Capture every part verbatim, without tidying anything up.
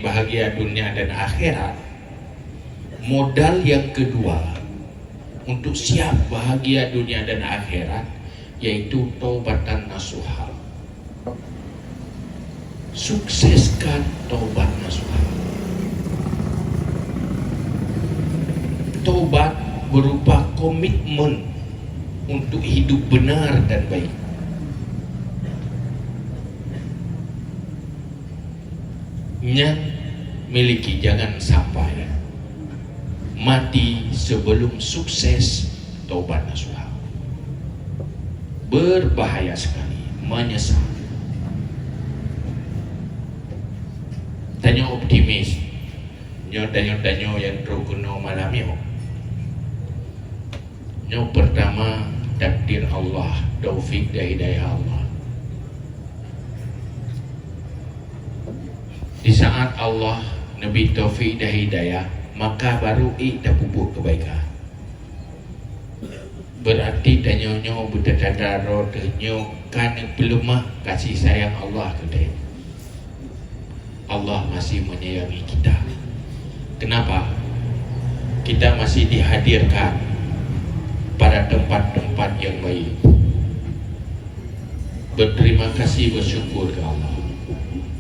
bahagia dunia dan akhirat, modal yang kedua untuk siap bahagia dunia dan akhirat yaitu taubatan nasuha. Sukseskan taubat nasuha. Taubat berupa komitmen untuk hidup benar dan baik. Nyan miliki, jangan sampai mati sebelum sukses taubat nasuha. Berbahaya sekali, menyesal. Tanyoe optimis. Nyoe tanyoe-tanyoe nyang trok keunoe malam nyoe. Nyoe pertama takdir Allah, taufik dan hidayah Allah. Di saat Allah neubri taufik dan hidayah, maka baru ék tapeubuet keubaikan. Beurati tanyoe nyoe beutanda droe teuh nyoe ka neupeuleumah kasih sayang Allah keu tanyoe. Allah masih menyayangi kita. Kenapa? Kita masih dihadirkan pada tempat-tempat yang baik. Berterima kasih, bersyukur keu Allah.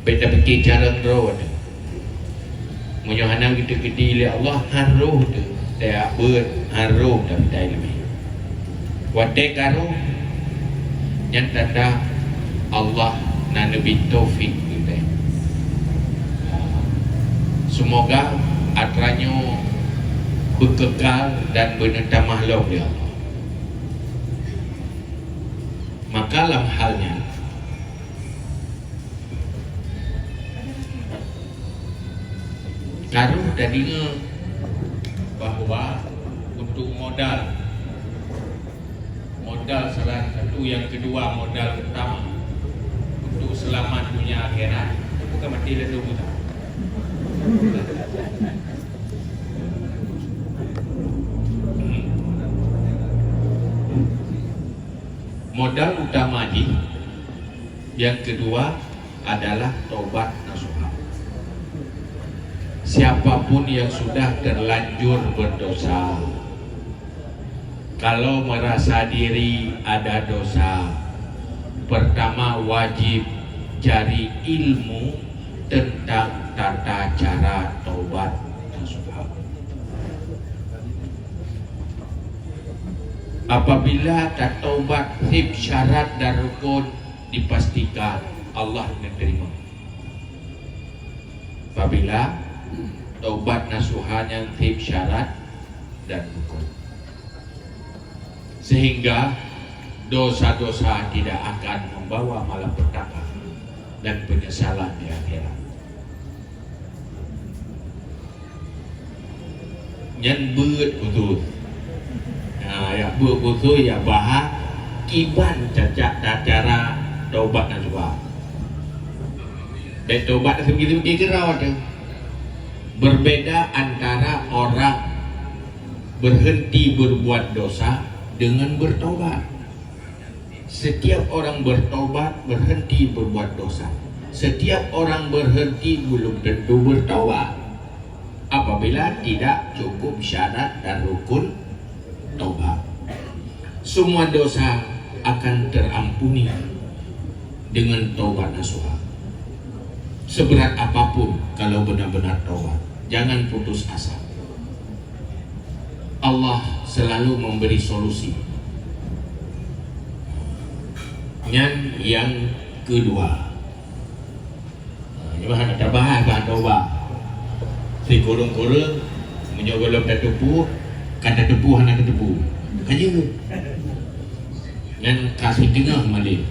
Bèk tapike carông droe teuh. Meunyoe hana geuteukeudi lé Allah, harôh teuh tajak beuet, harôh teuh tajak ileumèe. Watèe ka rôh, nyan tanda Allah na neubri taufik keu geutanyoe. Semoga atra nyoe beukekal dan beuneutamah lom lé Allah. Maka lam hal nyan, Ka rôh tadeungoe bahwa untuk modal, modal salah satu, nyang keudua modal utama untuk seulamat dunia akhirat, bukan maté lalu buta. Modal utama jih, nyang keudua, adalah taubat nasuha. Siapapun yang sudah terlanjur berdosa, kalau merasa diri ada dosa, pertama wajib cari ilmu tentang tata cara taubat nasuha. Apabila tataubat seb syarat dan rukun, dipastikan Allah menerima. Apabila taubat nasuha nyan seb syarat dan rukun, sehingga dosa-dosa tidak akan membawa malapetaka dan penyesalan di akhirat. Nyan beuet khusus. Ha, ya, beuet khusus, ya, bahas kiban cacat cara taubat nasuha. Dan taubat sendiri-sendiri keudroe teuh. Berbeda antara orang berhenti berbuat dosa dengan bertobat. Setiap orang bertobat berhenti berbuat dosa. Setiap orang berhenti belum tentu bertobat apabila tidak cukup syarat dan rukun taubat. Semua dosa akan terampuni dengan taubat nasuha. Seberat apapun, kalau benar-benar taubat, jangan putus asa. Allah selalu memberi solusi. Nyan nyang keudua. Ha, nyoe hana tabahas bak taubat. Sikureueng-kureueng, meunyoe gohlom tateupeue, ka tateupeue hana tateupeue. Ka jeuet. Nyan ka siteungoh malèe.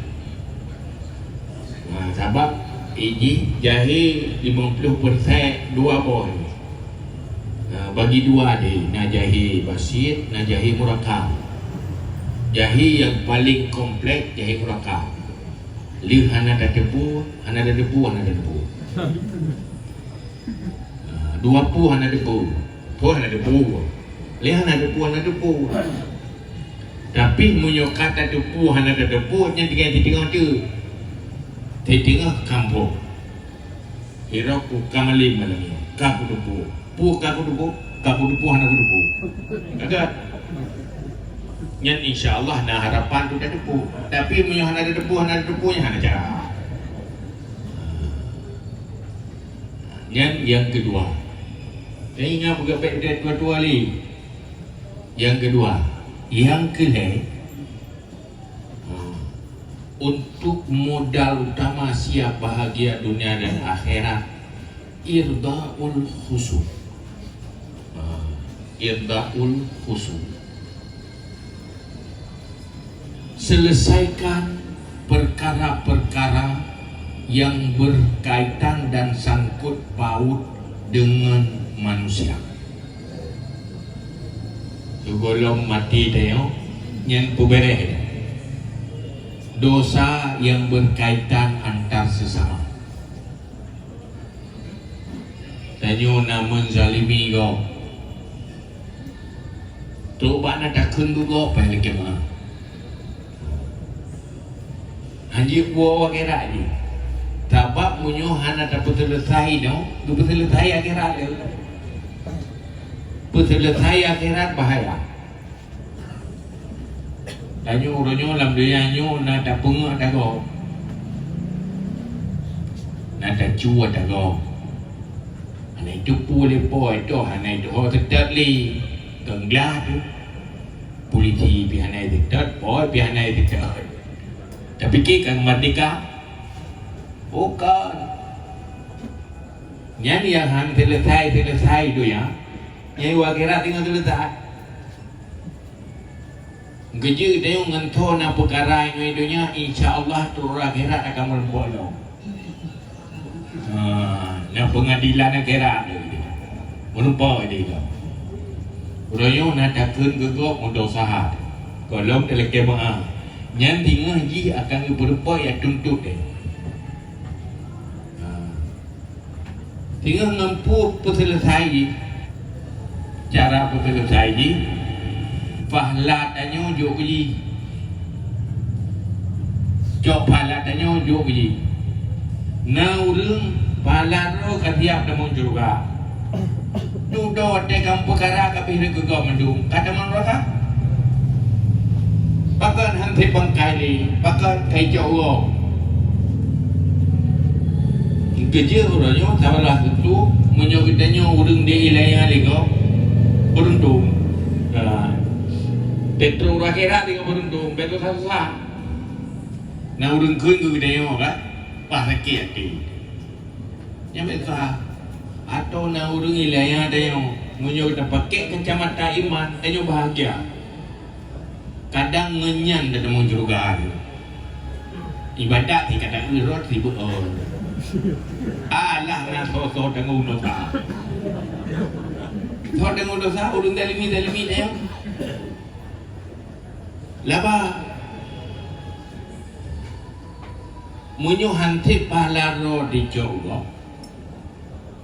Ha, sabab ijih jahé limong ploh persen dua boh. Ha, bagi dua deh, na jahé basit, na jahé murakab. Jahé nyang paleng kompleks jahé murakab. Lheueh hana tateupeue, hana tateupeue, hana tateupeue. Ha, dua peue hana teupeue. Peue hana teupeue. Lheueh hana teupeue, hana teupeue. Tapi meunyoe ka tateupeue hana tateupeue, nyan tinggai siteungoh teuk. Siteungoh kampông. Sidroe ku ka malem malam nyoe, ka kuteupeu. Peue ka kuteupeu? Ka kuteupeu hana kuteupeu. Ka. Nyan insya Allah na harapan tu tateupeu. Tapi meunyoe hana tateupeu, hana tateupeu, nyan hana cara. Nyan nyang keudua. Taingat beugabek dua-dua lé. Nyang keudua, nyang keulhèe, untuk modal utama siap bahagia dunia dan akhirat, irdaul khusum. Ha, irdaul khusum. Selesaikan perkara-perkara yang berkaitan dan sangkut paut dengan manusia. Sigohlom maté tanyoe, nyan peubeureh dosa yang berkaitan antar sesama. Tanyoe na meuzalimi gob, trok bak na takheun keu gob, payah lakèe meu'ah. Hanjeuet woe akhirat jih. Sabab meunyoe hana tapeuseuleusai nyoe, geupeuseuleusai akhirat lé. Peuseuleusai akhirat bahaya. Tanyoe uroe nyoe lam donya nyoe na tapeungeuh ata gob, na tacue ata gob. Hana jiteupeue lé po, itoh hana jiteupeue, ho seutôt lé. Kon glah tu. Polisi pih hana jiteutot, po pih hana jiteutot. Tapike ka meurdeka? Bukon. Nyan nyang han seuleusoe-seuleusoe donya, nyang u akhirat teungoh seuleusoe. Geujeuet tanyoe ngon tho na peukara nyoe donya, insya Allah, trok akhirat akan meurumpok lom. Ha, na peungadilan akhirat lom. Meurumpok lom. Uroe nyoe na takheun keu gob meudosa. Gohlom talakèe meu'ah. Nyan teungoh jih akan geupeurumpok, ya tuntot deh. Ha. Teungoh ngon peue peuseuleusai jih. Cara peuseuleusai jih, pahala tanyoe jok keu jih. Cok pahala tanyoe jok keu jih. Na ureueng pahala droe ka siap tamong syeuruga. Dudoe watèe ka meupeukara ka pih rhot keu gob mandum, ka tamong neraka. Pakon han sép bangkai lé, pakon ka icok uroe. Geujeuet uroe nyoe salah satu, meunyoe geutanyoe ureueng di ileumèe lé gob, beuruntung. Nah, trok u akhirat lé gob beuruntung, bèk susah-susah. Na ureueng kheun keu geutanyoe kan, paih sakét até. Nyan bèk susah. Atau na ureueng ileumèe tanyoe, meunyoe tapakèk kacamata iman, tanyoe bahagia. Kadang ngon nyan tatamong syeuruga. Ibadat sikadak uroe sibuk oh. Alah na soe-soe tanggong dosa. Soe tanggong dosa, ureueng zalimi-zalimi tanyoe. Laba. Meunyoe han sép pahala droe jicok gob,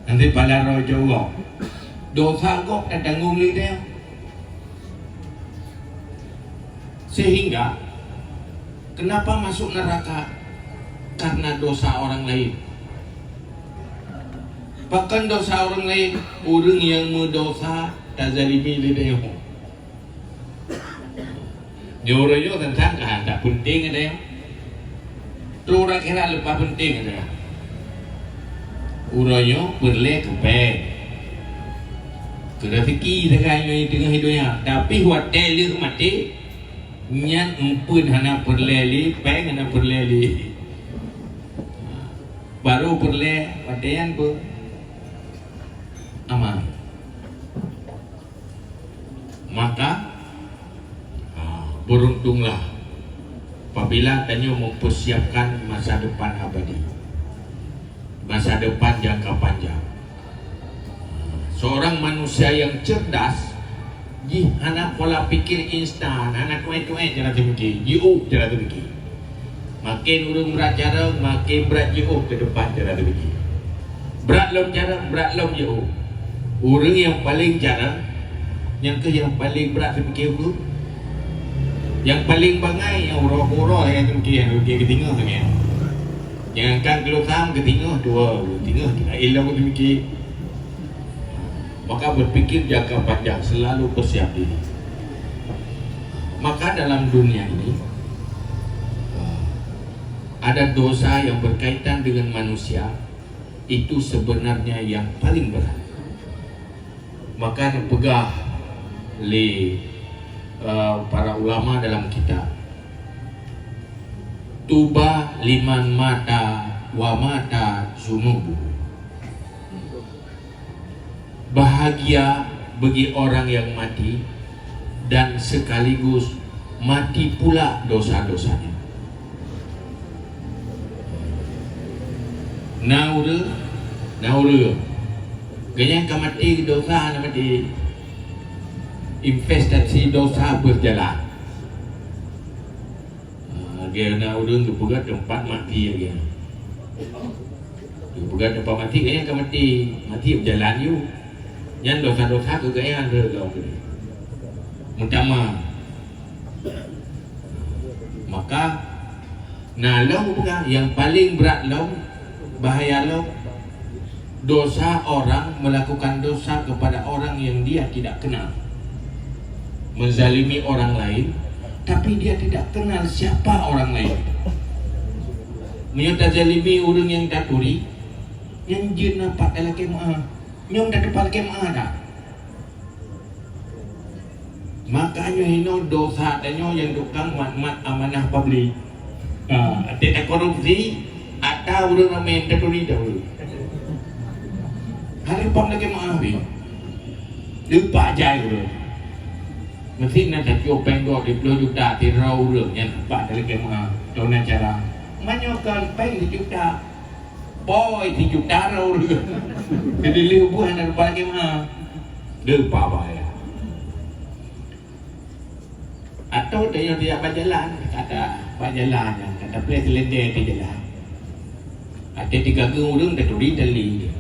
han sép pahala droe jicok gob, dosa gob tatanggong lé tanyoe. Sehingga, kenapa masuk neraka? Karena dosa orang lain. Pakon dosa ureueng laén? Ureueng nyang meudosa tazalimi lé tanyoe. Nyoe uroe nyoe teuntang ka that peunteng ata nyoe. Trok u akhirat leupah peunteng ata nyoe. Uroe nyoe peureulèe keu pèng, keu raseuki sagai nyoe teungoh i donya. Tapi watèe lheueh maté, nyan eumpeuen hana peureulèe lé, pèng hana peureulèe lé. Barô peureulèe watèe nyan peu? Amal. Maka, ha, beruntunglah apabila tanyoe mempersiapkan masa depan abadi, masa depan jangka panjang. Seorang manusia yang cerdas, jih hana pola pikir instan, hana tuét-tuét cara teupikir, jiôh cara teupikir. Makin ureueng brat carông, makin brat jiôh keu depan cara teupikir. Brat lom carông, brat lom jiôh. Ureueng nyang paleng carông, nyan kheueh nyang paleng brat teupikir keu. Nyang paleng bangai, nyang uroe-uroe nyang teupikir, nyang teupikir geutingoh sangat. Jangankan keu dosa, keu singoh dua, keu singoh teuka ilong teumiké. Maka berpikir jangka panjang, selalu persiap diri. Maka dalam dunia ini, ada dosa yang berkaitan dengan manusia, itu sebenarnya yang paling berat. Maka neupeugah lé, eh, para ulama dalam kitab, "Tuba liman mata wa mata zunubu." Bahagia bagi orang yang mati dan sekaligus mati pula dosa-dosanya. Na ureuëng, na ureuëng, geunyang ka maté dosa, na maté, investasi dosa berjalan. Ah, lagée na ureuëng geupeugah teumpat mati lagée. Geupeugah teumpat mati, geunyang ka maté, maté berjalan yue. Nyan dosa-dosa keu geunyang lagée. Meutamah. Maka, na lom peugah nyang paleng brat lom, bahaya lom, dosa orang melakukan dosa kepada orang yang dia tidak kenal. Menzalimi orang lain, tapi dia tidak kenal siapa orang lain. Meunyoe tazalimi ureuëng nyang taturi, nyan jeuet na pat lakée meu'ah. Nyoe tateupat lakée meu'ah dak? Makanya inoe dosa tanyoe nyang tukang mat-mat amanah publik. Ha, até takorupsi, ata ureuëng ramé taturi dah ureuëng. Hari pam lagée meu'ah beh. Leupah jai ureuëng. Meusti na tacok péng gob di ploh juta, sidroe ureuëng nyan leupah lagée meu'ah. Toh na cara. Meunyoe kon péng sijuta, Boy, sijuta ureuëng. Jadi lheueh buah na rupa lagée meu'ah. Deuh pah bahaya. Atau tanyoe tajak bak jalan, kata bak jalan nyan, kata pleh seulendeng di jalan. Até tigageueng ureuëng taturi tali.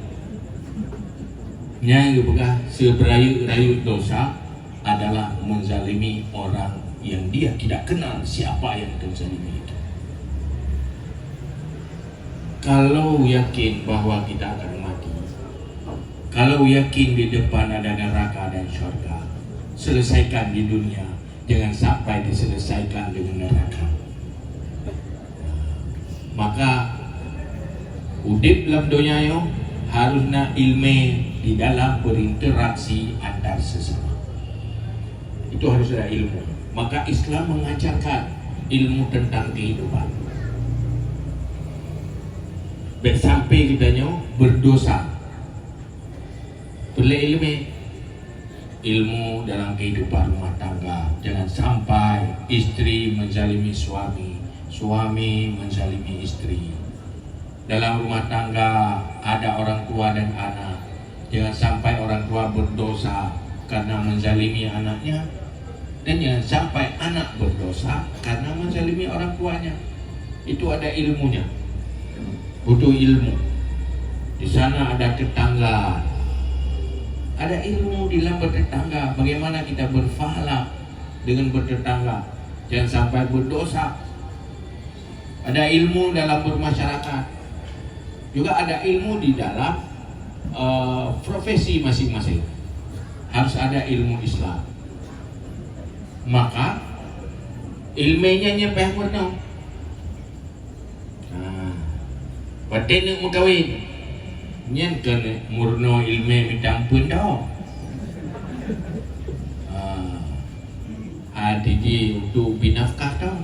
Nyan geupeugah seuberayeuk-rayeuk dosa adalah menzalimi orang yang dia tidak kenal siapa yang terzalimi itu. Kalau yakin bahwa kita akan mati, kalau yakin di depan ada neraka dan syurga, selesaikan di dunia, jangan sampai diselesaikan dengan neraka. Maka, udeb lam donya nyoe harus na ilmu di dalam berinteraksi antar sesama. Itu harus ada ilmu. Maka Islam mengajarkan ilmu tentang kehidupan. Bèk sampai kita nyoe berdosa. Perlu ilmu. Ilmu dalam kehidupan rumah tangga. Jangan sampai istri menzalimi suami, suami menzalimi istri. Dalam rumah tangga ada orang tua dan anak. Jangan sampai orang tua berdosa karena menzalimi anaknya, dan jangan sampai anak berdosa karena menzalimi orang tuanya. Itu ada ilmunya. Butuh ilmu. Di sana ada tetangga. Ada ilmu di dalam bertetangga. Bagaimana kita berfahlak dengan bertetangga. Jangan sampai berdosa. Ada ilmu dalam bermasyarakat. Juga ada ilmu di dalam, eh, profesi masing-masing. Harus ada ilmu Islam. Maka, ilmu nyan nyang payah meurunoe. Ha. Watèe neuk meukawen, nyan kon meurunoe ilmu mita ampeuen tau. Ha. Hati jih untuk bri nafkah tau.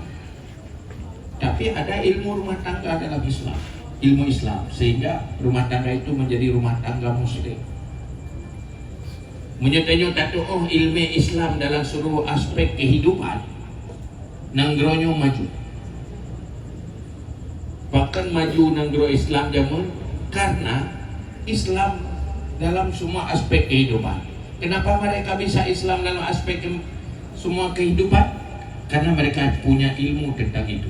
Tapi ada ilmu rumah tangga dalam Islam, ilmu Islam, sehingga rumah tangga itu menjadi rumah tangga muslim. Meunyoe tanyoe tatu'oh ilmu Islam dalam seluruh aspek kehidupan, nanggroe nyoe maju. Bahkan maju nanggroe Islam jameun karena Islam dalam semua aspek kehidupan. Kenapa mereka bisa Islam dalam aspek ke-, semua kehidupan? Karena mereka punya ilmu tentang itu.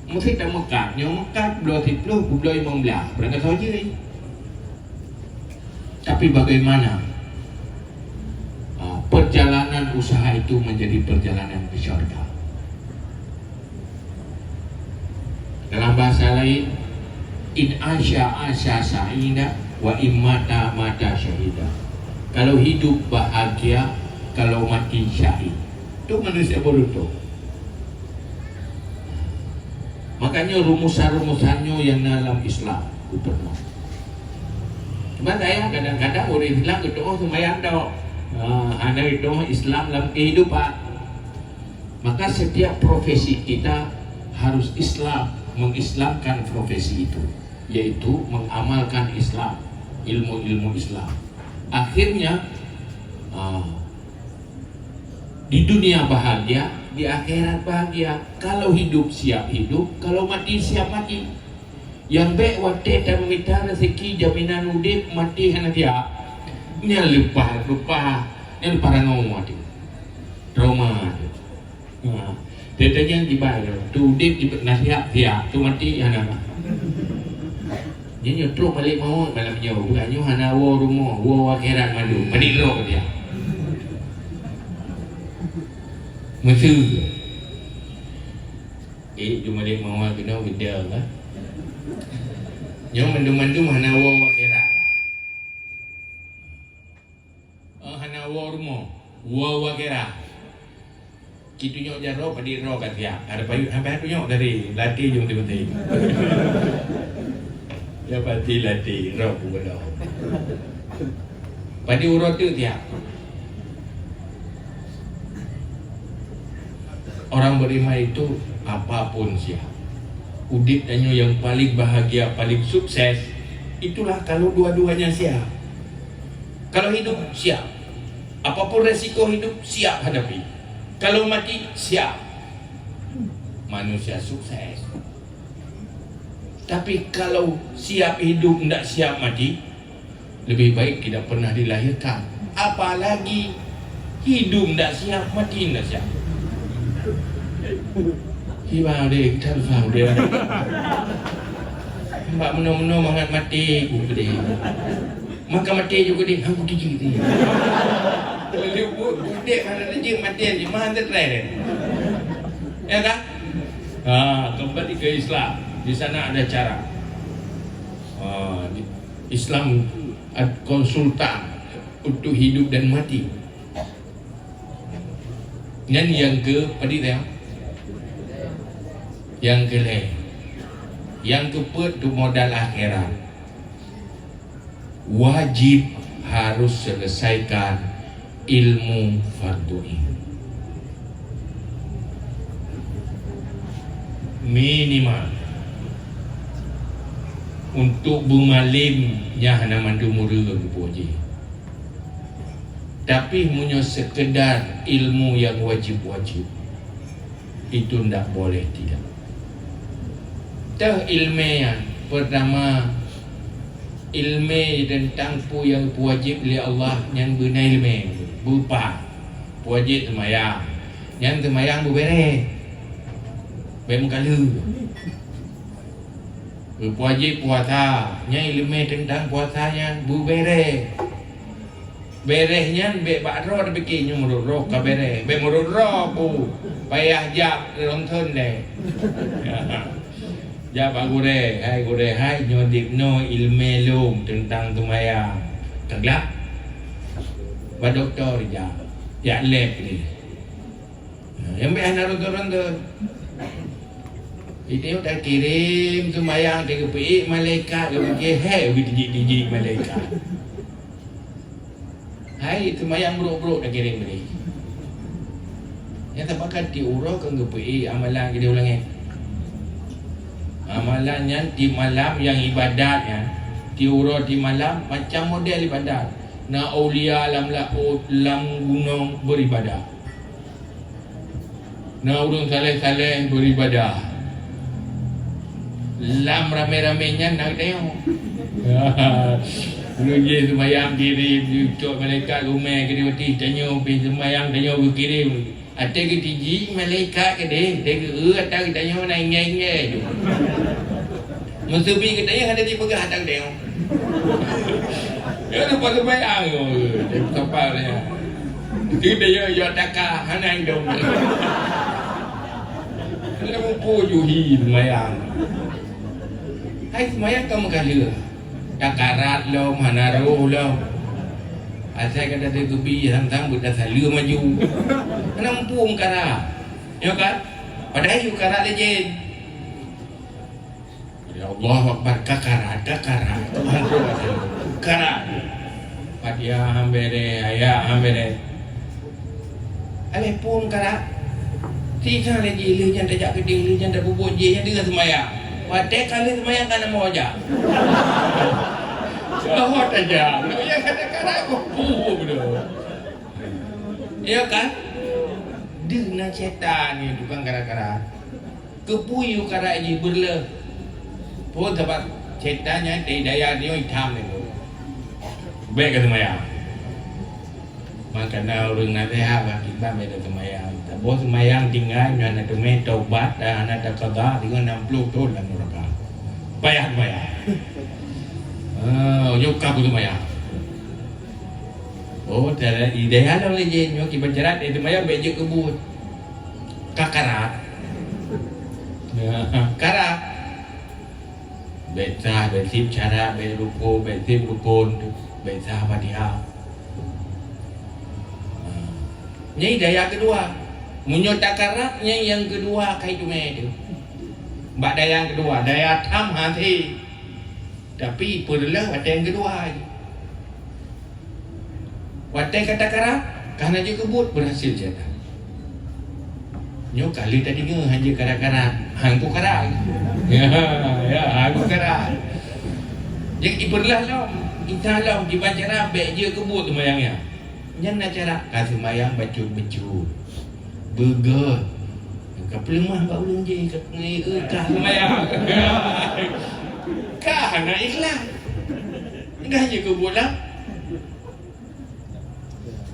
Meusti tameukat, nyoe meukat bloe siplôh, bloe limong blah, beurangkat saja. Tapi bagaimana, ah, perjalanan usaha itu menjadi perjalanan ke syurga? Lain, "In asya asya sa'ida, wa in mata mata syahida." Kalau hidup bahagia, kalau mati syahid. Tu manusia beruntung. Makanya rumusan-rumusan nyoe nyang na lam Islam, gubernur. Cuma saya kadang-kadang ureuëng Islam geutu'oh seumayang tok. Ha, hana geutu'oh Islam lam kehidupan. Maka setiap profesi kita harus Islam, mengislamkan profesi itu, yaitu mengamalkan Islam, ilmu-ilmu Islam. Akhirnya, ah, di dunia bahagia, di akhirat bahagia. Kalau hidup siap hidup, kalau mati siap mati. Nyang bék watée tamita raseuki jaminan udeb, mati hana siap. Nyan leupah, leupah, nyan leupah rangoe mati. Trauma tu. Ha. Teuntèe nyan kiban tu, udeb di na siap-siap, tu mati hana. Nyan nyoe trok malék mawöt malam nyoe, bukan nyoe hana woe rumoh, woe akhirat mandum. Meunan droe dia. Meuseu. Eh, di malék mawöt keunoe beda lah. Nyoe mandum-mandum hana woe akhirat. Oh, hana woe rumoh, woe akhirat. Ci tunyok jaroe, padit droe ka siap. Ada payut sampai tunyok tadi, latih jong teuntèe. Ya pasti latih, roh pun belom. Padit uroe teuk siap. Orang beriman itu apapun siap. Udeb tanyoe yang paling bahagia, paling sukses, itulah kalau dua-duanya siap. Kalau hidup, siap. Apapun resiko hidup, siap hadapi. Kalau mati, siap. Manusia sukses. Tapi kalau siap hidup, ndak siap mati, lebih baik tidak pernah dilahirkan. Apalagi hidup ndak siap, mati ndak siap. Kiban deh, kita harus tahu dia. Bak meunoe-meunoe mangat maté ku deh. Maka maté juga deh, aku tijik deh. Boleh buat budek mana tijik maté je, mah terai deh. Ya kan? Ha, kembali ke Islam. Di sana ada cara. Ha, di- Islam ad- konsultan untuk hidup dan mati. Nyan yang ke padit ya? Yang ke lhèe. Yang keempat tu modal akhirat. Wajib harus selesaikan ilmu fardu ain. Minimal untuk beumalém nyan hana mandum ureueng pun jih. Tapi meunyoe sekedar ilmu yang wajib-wajib, itu ndak boleh tidak. Teuh ilmé nyan, pertama, ilmé teuntang peue nyang geupeujeuet lé Allah nyan beuna ilmé, beupa, peujeuet seumayang, nyan seumayang beubéréh, bék meukaleuh. Geupeujeuet puasa, nyan ilmé teuntang puasa nyan beubéréh. Béréh nyan bék bak droe tapike nyoe meurot roh ka béréh, bék meurot roh pu, payah jak lom thon lé. Jak bak gurée, hai gurée, hai nyoe dibnoe ilmé lôn teuntang seumayang. Ka glak. Bak dokto jak, jak lab lé. Nyang bék hana rontok-rontok. Itu takirém seumayang, teugeupeuék malaikat, geupike hék, geutijik-tijik malaikat. Hai, seumayang brok-brok takirém tadi. Nyang tapakat tiep uroe kon geupeuék amalan keudeh u langét. Amalan nyan tiep malam nyang ibadat nyan, tiep uroe tiep malam macam model ibadat. Na aulia lam laôt, lam gunong beuribadat. Na ureueng saleh-saleh beuribadah. Lam ramé-ramé nyan na geutanyoe. Ureueng jih seumayang kirém, jicok malaikat rumé keudeh watèe tanyoe pih seumayang tanyoe geukirém. Até geutijik malaikat keudeh, até geu-eu ata geutanyoe na inggé-inggé ju. Meuseubi geutanyoe hana jipeugah ata geutanyoe. Ya, lupa seumayang, oh, dia sabar ya. Itu dia ya, ya taka, hana indong. Dia mupu juhi seumayang. Hai seumayang ka meukaleuh. Takarat lom, hana roh lom. Asai ka tateugubi sang-sang beuet tasaleuem laju. Hana muphom karat. Nyo kan? Padahai yue karat lé jén. Ya Allahu Akbar, ka karat, ka karat. Tuhan tu kata, karat. Fatihah han bèrèh, ayat han bèrèh. Alah phom karat. Sisa lé jih lheueh nyan tajak keudéh, lheueh nyan tapubuet jih, nyan teungoh seumayang. Watèe ka lheueh seumayang ka na meuho jak. Jauh tajak. Nyang kata karat kok phom tu. Ya kan? Deuh na syètan ni tukang karat-karat. Keupeue yue karat jih beureuloh? Phon sabab syètan nyan dari dayah nyoe itam nyoe. Bèk ka seumayang. Makana ureueng naseuhat bak kiban bèk taseumayang. Saboh seumayang tinggai nyoe hana teumè taubat dan hana taqadha, deungon nam ploh thon lam neuraka. Payah seumayang. Ah, nyoe ka beuseumayang. Oh, tara idéh lom lé jén nyoe kiban cara taseumayang bèk jeuet keu buet. Ka karat. Karat. Bèk sah, bèk sép syarat, bèk rukuk, bèk sép rukun, bèk sah Fatihah. Nyan dayah keudua. Meunyoe takarat, nyan nyang keudua ka iteumè teuh. Bak dayah keudua, dayah tham hase. Tapi peureuloh watèe nyang keudua. Watèe ka takarat, ka hana jeuet keu buet, beurhasil syètan. Nyoe ka lheueh tadeungoe han jeuet karat-karat, han ku karat. Ya, ya, han ku karat. Jadi ipeureuloh lom, itam lom, kiban cara bèk jeuet keu buet seumayang nyan. Nyan na cara, ka seumayang bacut-bacut. Beugèt. Ka peuleumah bak ulôn jih, ka, eh, ka seumayang. Ka hana ikhlas. Ka jeuet keu buet lah.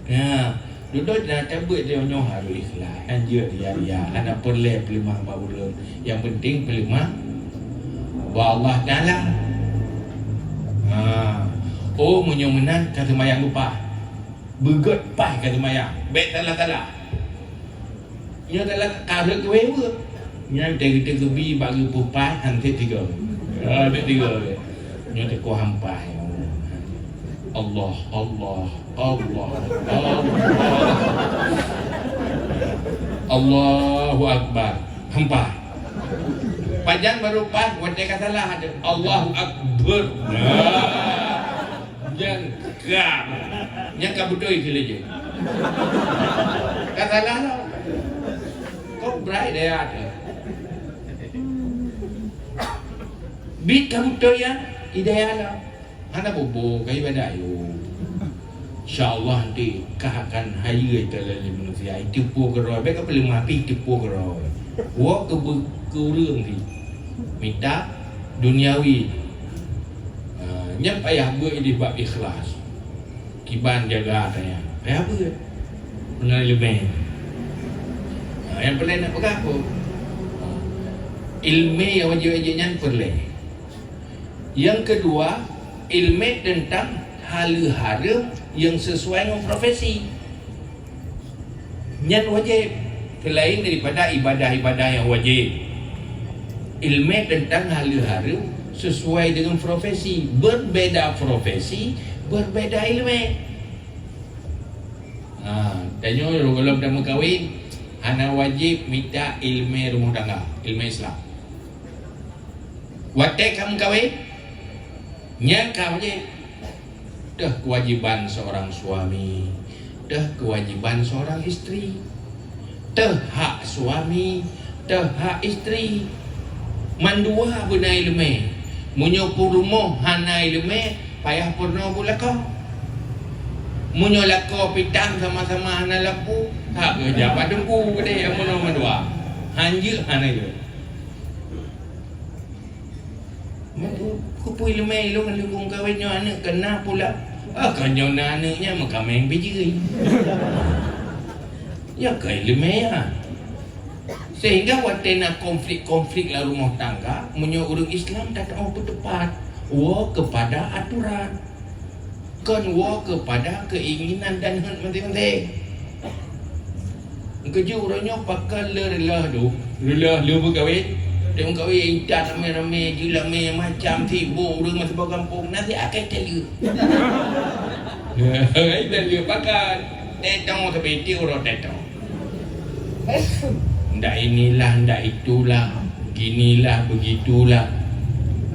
Ya, dudoe dah tabeuet dia nyoe harôh ikhlas. Kan jeuet ria-ria, hana peureulèe peuleumah bak ulôn. Nyang penting peuleumah bak Allah Taala. Ha. Oh, meunyoe meunan ka seumayang leupah. Beugèt paih ka seumayang. Bèk salah-salah. Nyoe dalam kareueng keuwèh weueh. Nyan teugeuteugubi bak geupeupaih han sép tiga. Ah, sép tiga. Nyoe teukoh han paih. Allah, Allah, Allah, Allah. Allahu Akbar. Han paih. Pajan baru paih, watèe ka salah ada. Allahu Akbar. Nah. Nyan ka. Nyan ka beutôi keu lé jeuet. Ka salah lah. Kok bright daya ada. Bit ka beutôi ya, hidayah lah. Hana bobo ka ibadah ayo. Insya Allah nanti kah akan hayeue teulalui manusia. Itu po keroy. Bèk ka peuleumah pi itu po keroy. Wo keu beu-, keu ureueng pi. Mita duniawi. Ha, nyan payah beuet di bab ikhlas. Kiban jaga tanya. Payah beuet. Meunan ileumèe. Ha, nyang peureulèe nak peugah apa? Ha. Ileumèe nyang wajéb-wajéb nyan peureulèe. Nyang keudua, ileumèe teuntang haleue hareuem nyang sisuai ngon profesi. Nyan wajéb. Seulaén daripada ibadah-ibadah nyang wajéb, ileumèe teuntang haleue hareuem sisuai deungon profesi. Berbeda profesi, berbeda ileumèe. Ha, tanyoe gohlom tameukawen, hana wajéb mita ileumèe rumoh tangga, ileumèe Islam. Watèe ka meukawen, nyan ka wajéb. Teuh kewajiban seorang suami, teuh kewajiban seorang istri, teuh hak suami, teuh hak istri. Mandua beuna ileumèe. Meunyoe peurumoh hana ileumèe, payah peurunoe buet lakoe. Meunyoe lakoe pitang sama-sama hana lampu, hak geuh jak bak teungku keudéh nyang meunoe mandua. Han jeuet hana jeuet. Keupeue ileumèe ilôn lheueh meukawen nyoe aneuk keu na pula. Ah, kon nyoe na aneuk nyan meukaméng pi jih. Ya keu ileumèe nyan. Sehingga watèe na konflik-konflik lam rumoh tangga, meunyoe ureueng Islam tateu'oh peuteupat, woe keupada aturan. Kon woe keupada keuinginan dan hak maséng-maséng. Keujeuet uroe nyoe pakon le reuloh tu, reuloh le meukawen. Teuka wéh intat ramé-ramé, jeulamé macam sibok ureuëng meusaboh gampông, na siat akai taleuek. Akai taleuek pakat. Teuka sabe ti uroe teuka. Ndak inilah, ndak itulah, ginilah, begitulah.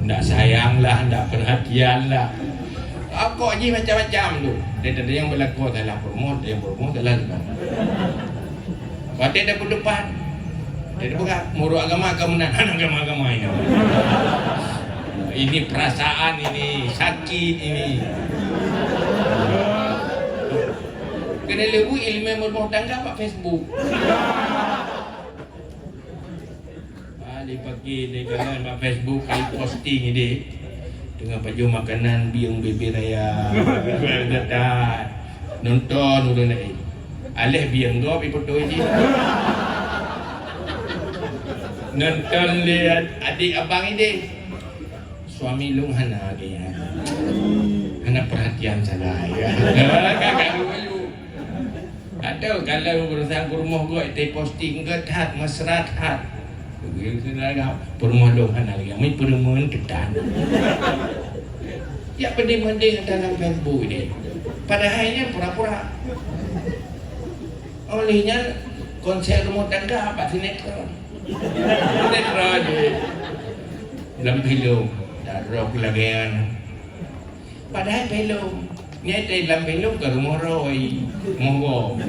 Ndak sayanglah, ndak perhatianlah. Pokok jih macam-macam tu. Ada nyang beulaku salah peurumoh, ada nyang peurumoh salah leuka. Watèe tapeudeupan, tapeugah, meunurot agama kamoe nan, hana agama-agama nyoe. Ini perasaan, ini sakit, ini. Keuneuk lé bu ileumèe meureumoh tangga bak Facebook. Ah, dipaké, dikalon bak Facebook, diposting idéh. Teungoh pajoh makanan bieng bebe raya. Nonton ulôn laén. Aléh bieng gob ipotoe jih. Nonton lé adék abang idéh. Suami lôn hana gaya. Hana perhatian sagai. Kakak lôn. Atau kalau urusan peurumoh gob, ite posting gob that, mesra that. Peurumoh lôn hana lagèe, mi peurumoh teutan. Ya, peudeh-peudeh dalam Facebook ni. Padahai nyan pura-pura. Oleh nyan, konsep rumoh tangga bak sinetron. Sinetron je. Lam filem, dak rot lagèe nyan. Padahai filem. Nyan ite lam filem ka rumoh roi, rumoh gob.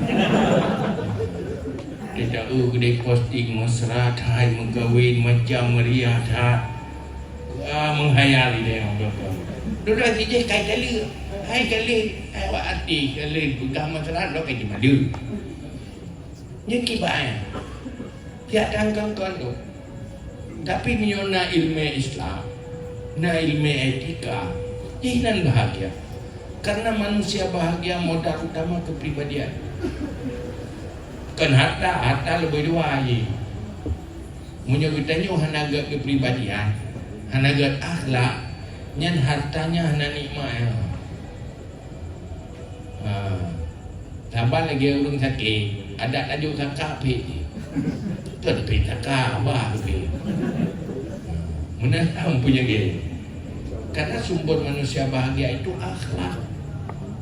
Ite taeu geude posting mesra that, meukawen macam meriah that. Wah, menghayal ide orang tua. Dulu si jih kai kali, hai kali, hai wak artis kali peugah mesra lo kai jimadu. Nyan kiban. Siat tangkang tuan tu. Tapi meunyoe na ileumèe Islam, na ileumèe etika, jih nan bahagia. Karena manusia bahagia modal utama kepribadian. Kon harta, harta leubeh dua jih. Meunyoe geutanyoe hana gèt kepribadian, hana gèt akhlak, nyan harta nyan hana nikmat. Ha. Saban lagèe ureueng sakét, adak tajok saka pih jih. Teuh pih saka, bah pih. Meunan tam peunyakét. Karena sumber manusia bahagia itu akhlak.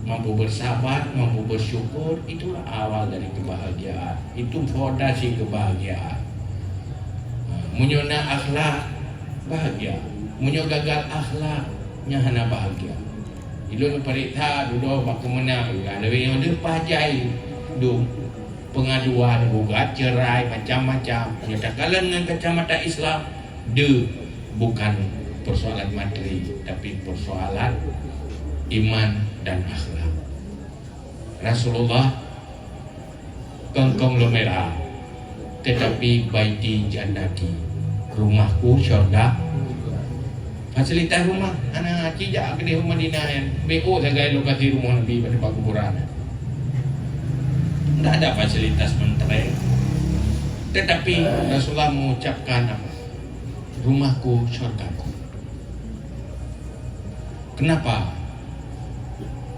Mampu bersabar, mampu bersyukur, itulah awal dari kebahagiaan. Itu fondasi kebahagiaan. Ha, meunyoe na akhlak, bahagia. Meunyoe gagal akhlak, nyan hana bahagia. Ilôn pareksa dudoe bak keumeunang, lagèe nyoe deuh paih jai dum pengaduan, gugat, cerai, macam-macam. Meunyoe takalon ngon kacamata Islam, deuh bukan persoalan materi, tapi persoalan iman dan akhlak. Rasulullah kong-kong lom meu'ah, tetapi baiti jannati, rumahku syurga. Fasilitas rumah, hana ci jak keudeh u Madinah nyan, B O sagai lokasi rumoh Nabi bak teumpat kuburan. Ndak ada fasilitas mentereng. Tetapi Rasulullah mengucapkan apa? Rumahku syurgaku. Kenapa?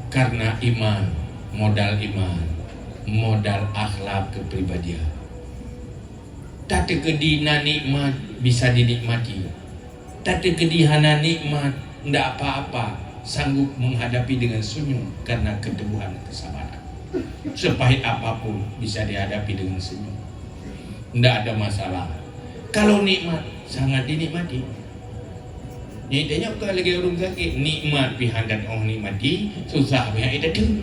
Karena iman, modal iman, modal akhlak kepribadian. Tateukeudi na nikmat bisa dinikmati. Tateukeudi hana nikmat, ndak apa-apa, sanggup menghadapi dengan senyum karena keteguhan kesabaran. Sepahit apapun bisa dihadapi dengan senyum. Ndak ada masalah. Kalau nikmat, sangat dinikmati. Nyan tanyoe ka lagèe ureueng sakét, nikmat pih hana teunikmati, susah pih hana teuteun.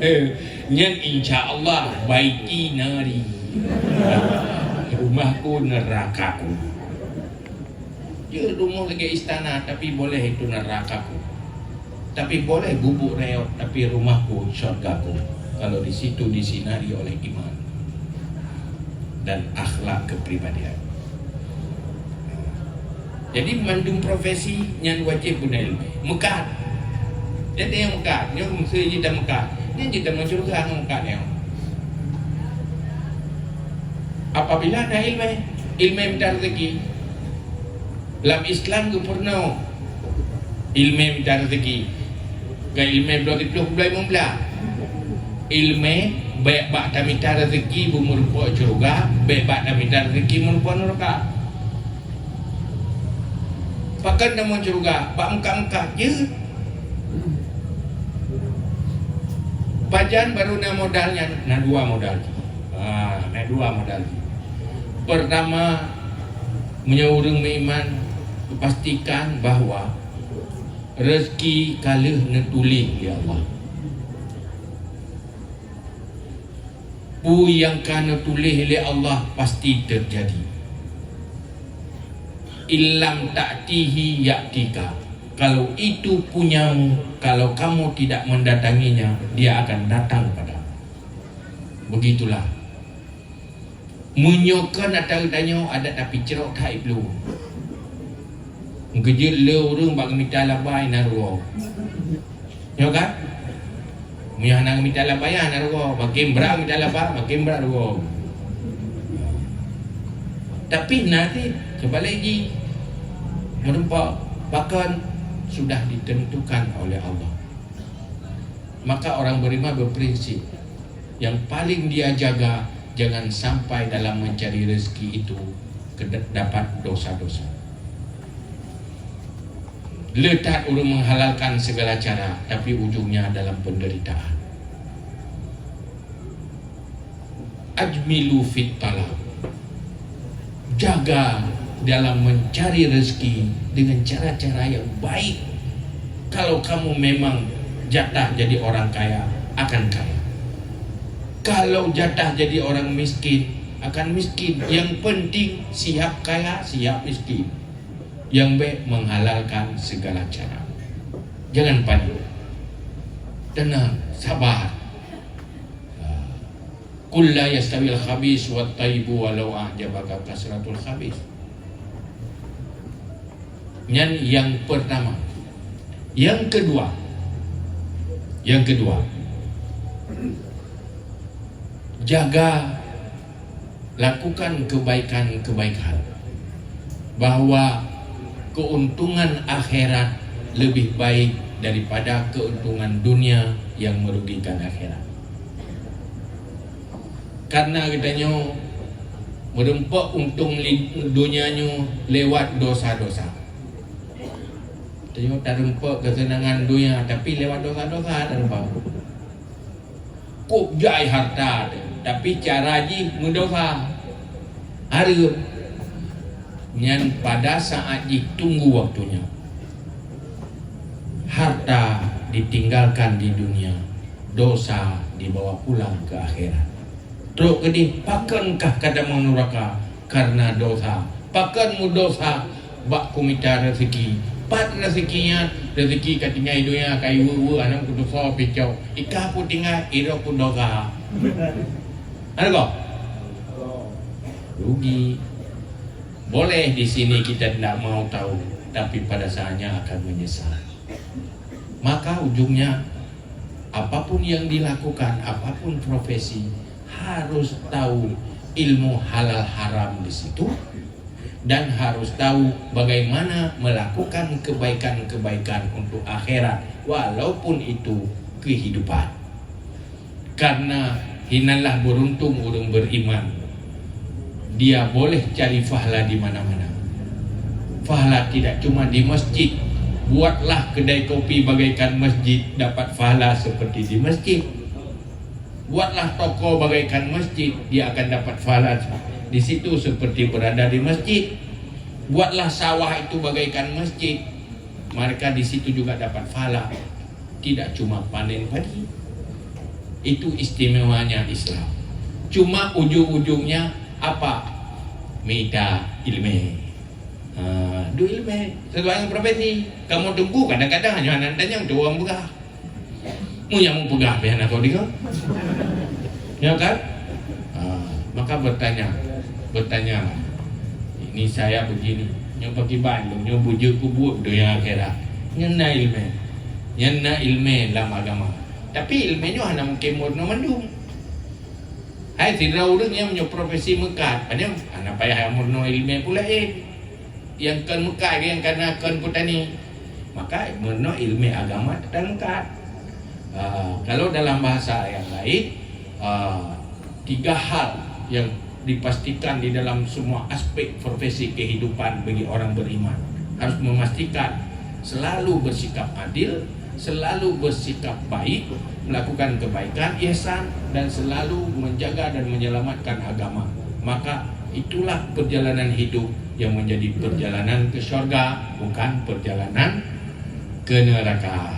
Eh, nyan insya Allah baiti nari. Rumahku nerakaku. Ya, rumoh lagèe istana, tapi boleh itu nerakaku. Tapi boleh gubuk reot, tapi rumahku syurgaku. Kalau di situ disinari oleh iman dan akhlak kepribadian. Jadi mandum profesi nyan wajib guna ilmu. Meukat. Jadi nyang meukat, nyoe meuseu jeuet meukat. Nyan jeuet meusyeuruga ngon meukat nyoe. Apabila na ilmu, ilmu mita rezeki. Lam Islam geupeureunoe ilmu mita rezeki. Ka ilmu bloe siplôh bloe limong blah. Ilmu bèk bak tamita rezeki beumeurumpok syeuruga, bèk bak tamita rezeki meurumpok neuraka. Pakon tamong syeuruga? Bak meukat-meukat jeuet. Pajan barô na modal nyan? Na dua modal jih. Ha, na dua modal jih. Pertama, meunyoe ureuëng meuiman, pastikan bahwa rezeki ka lheueh neutuléh lé Allah. Peue nyang ka neutuléh lé Allah pasti teujadi. "Illam ta'tihi ya'tika." Kalau itu punyamu, kalau kamu tidak mendatanginya, dia akan datang padamu. Begitulah. Meunyoe kon ata geutanyoe adat tapi crok that iplueng. Geujeuet le ureuëng bak geumita laba na rugoe. Nyoe kan? Meunyoe hana geumita laba, ya hana rugoe. Makin brat geumita laba, makin brat rugoe. Tapi na cit seubalek jih. Meureumpok, pakon sudah ditentukan oleh Allah. Maka orang beriman berprinsip, yang paling dia jaga, jangan sampai dalam mencari rezeki itu keda-, dapat dosa-dosa. Le that ureuëng menghalalkan segala cara, tapi ujungnya dalam penderitaan. Ajmilu fit talab. Jaga dalam mencari rezeki dengan cara-cara yang baik. Kalau kamu memang jatah jadi orang kaya, akan kaya. Kalau jatah jadi orang miskin, akan miskin. Yang penting siap kaya, siap miskin. Yang baik menghalalkan segala cara. Jangan panik. Tenang, sabar. Qul la yastawil khabis wat thayyibu walau a'jabaka kasratul khabis. Nyan yang pertama. Yang kedua, yang kedua, jaga, lakukan kebaikan-kebaikan, bahwa keuntungan akhirat lebih baik daripada keuntungan dunia yang merugikan akhirat. Karena geutanyoe meureumpok untông li-, donya nyoe lewat dosa-dosa. Tanyoe tareumpok keuseunangan donya, tapi lewat dosa-dosa tareumpok. Kok jai hareuta teuh, tapi cara jih meudosa. Hareuem. Nyan pada saat jih tunggu waktunya. Harta ditinggalkan di dunia, dosa dibawa pulang ke akhirat. Trok keudeh, pakon kah ka tamong nuraka karena dosa? Pakon meudosa bak kumita rezeki? Pat rezeki nyan? Rezeki ka tinggai donya, ka iwe-we, aneuk kutusoe picok. Ika peutinggai, irok kudosa. Ada kok? Rugi. Boleh di sini kita tidak mau tahu, tapi pada saatnya akan menyesal. Maka ujungnya, apapun yang dilakukan, apapun profesi, harus tahu ilmu halal haram di situ, dan harus tahu bagaimana melakukan kebaikan-kebaikan untuk akhirat, walaupun itu kehidupan. Karena hinanlah beruntung ureuëng beriman. Dia boleh cari pahala di mana-mana. Pahala tidak cuma di masjid. Buatlah kedai kopi bagaikan masjid, dapat pahala seperti di masjid. Buatlah toko bagaikan masjid, dia akan dapat pahala di situ seperti berada di masjid. Buatlah sawah itu bagaikan masjid, mereka di situ juga dapat pahala. Tidak cuma panen padi. Itu istimewanya Islam. Cuma ujung-ujungnya apa? Mita ilmu. Ha, duek ilmu. Sesuai dengan profesi. Kamu tunggu, kadang-kadang hanya anak tanyong tu orang peugah. Mu nyang mupeugah pih hana soe deungoe. Ya kan? Ha, maka bertanya, bertanya. Ini saya begini. Nyoe pakriban lôn, nyoe beujeuet kubuet donya akhirat. Nyan na ilmu. Nyan na ilmu lam agama. Tapi ilmu nyoe hana mungkin meurunoe mandum. Hai sidroe ureuëng nyang meunyoe profesi meukat, padahai hana payah meurunoe ilmu pula eh. Nyang kon meukat, nyang kana kon peutani. Maka meurunoe ilmu agama teutap meukat. Ah, kalau dalam bahasa yang lain, ah, tiga hal yang dipastikan di dalam semua aspek profesi kehidupan bagi orang beriman. Harus memastikan selalu bersikap adil, selalu bersikap baik, melakukan kebaikan, ihsan, dan selalu menjaga dan menyelamatkan agama. Maka itulah perjalanan hidup yang menjadi perjalanan ke syurga, bukan perjalanan ke neraka.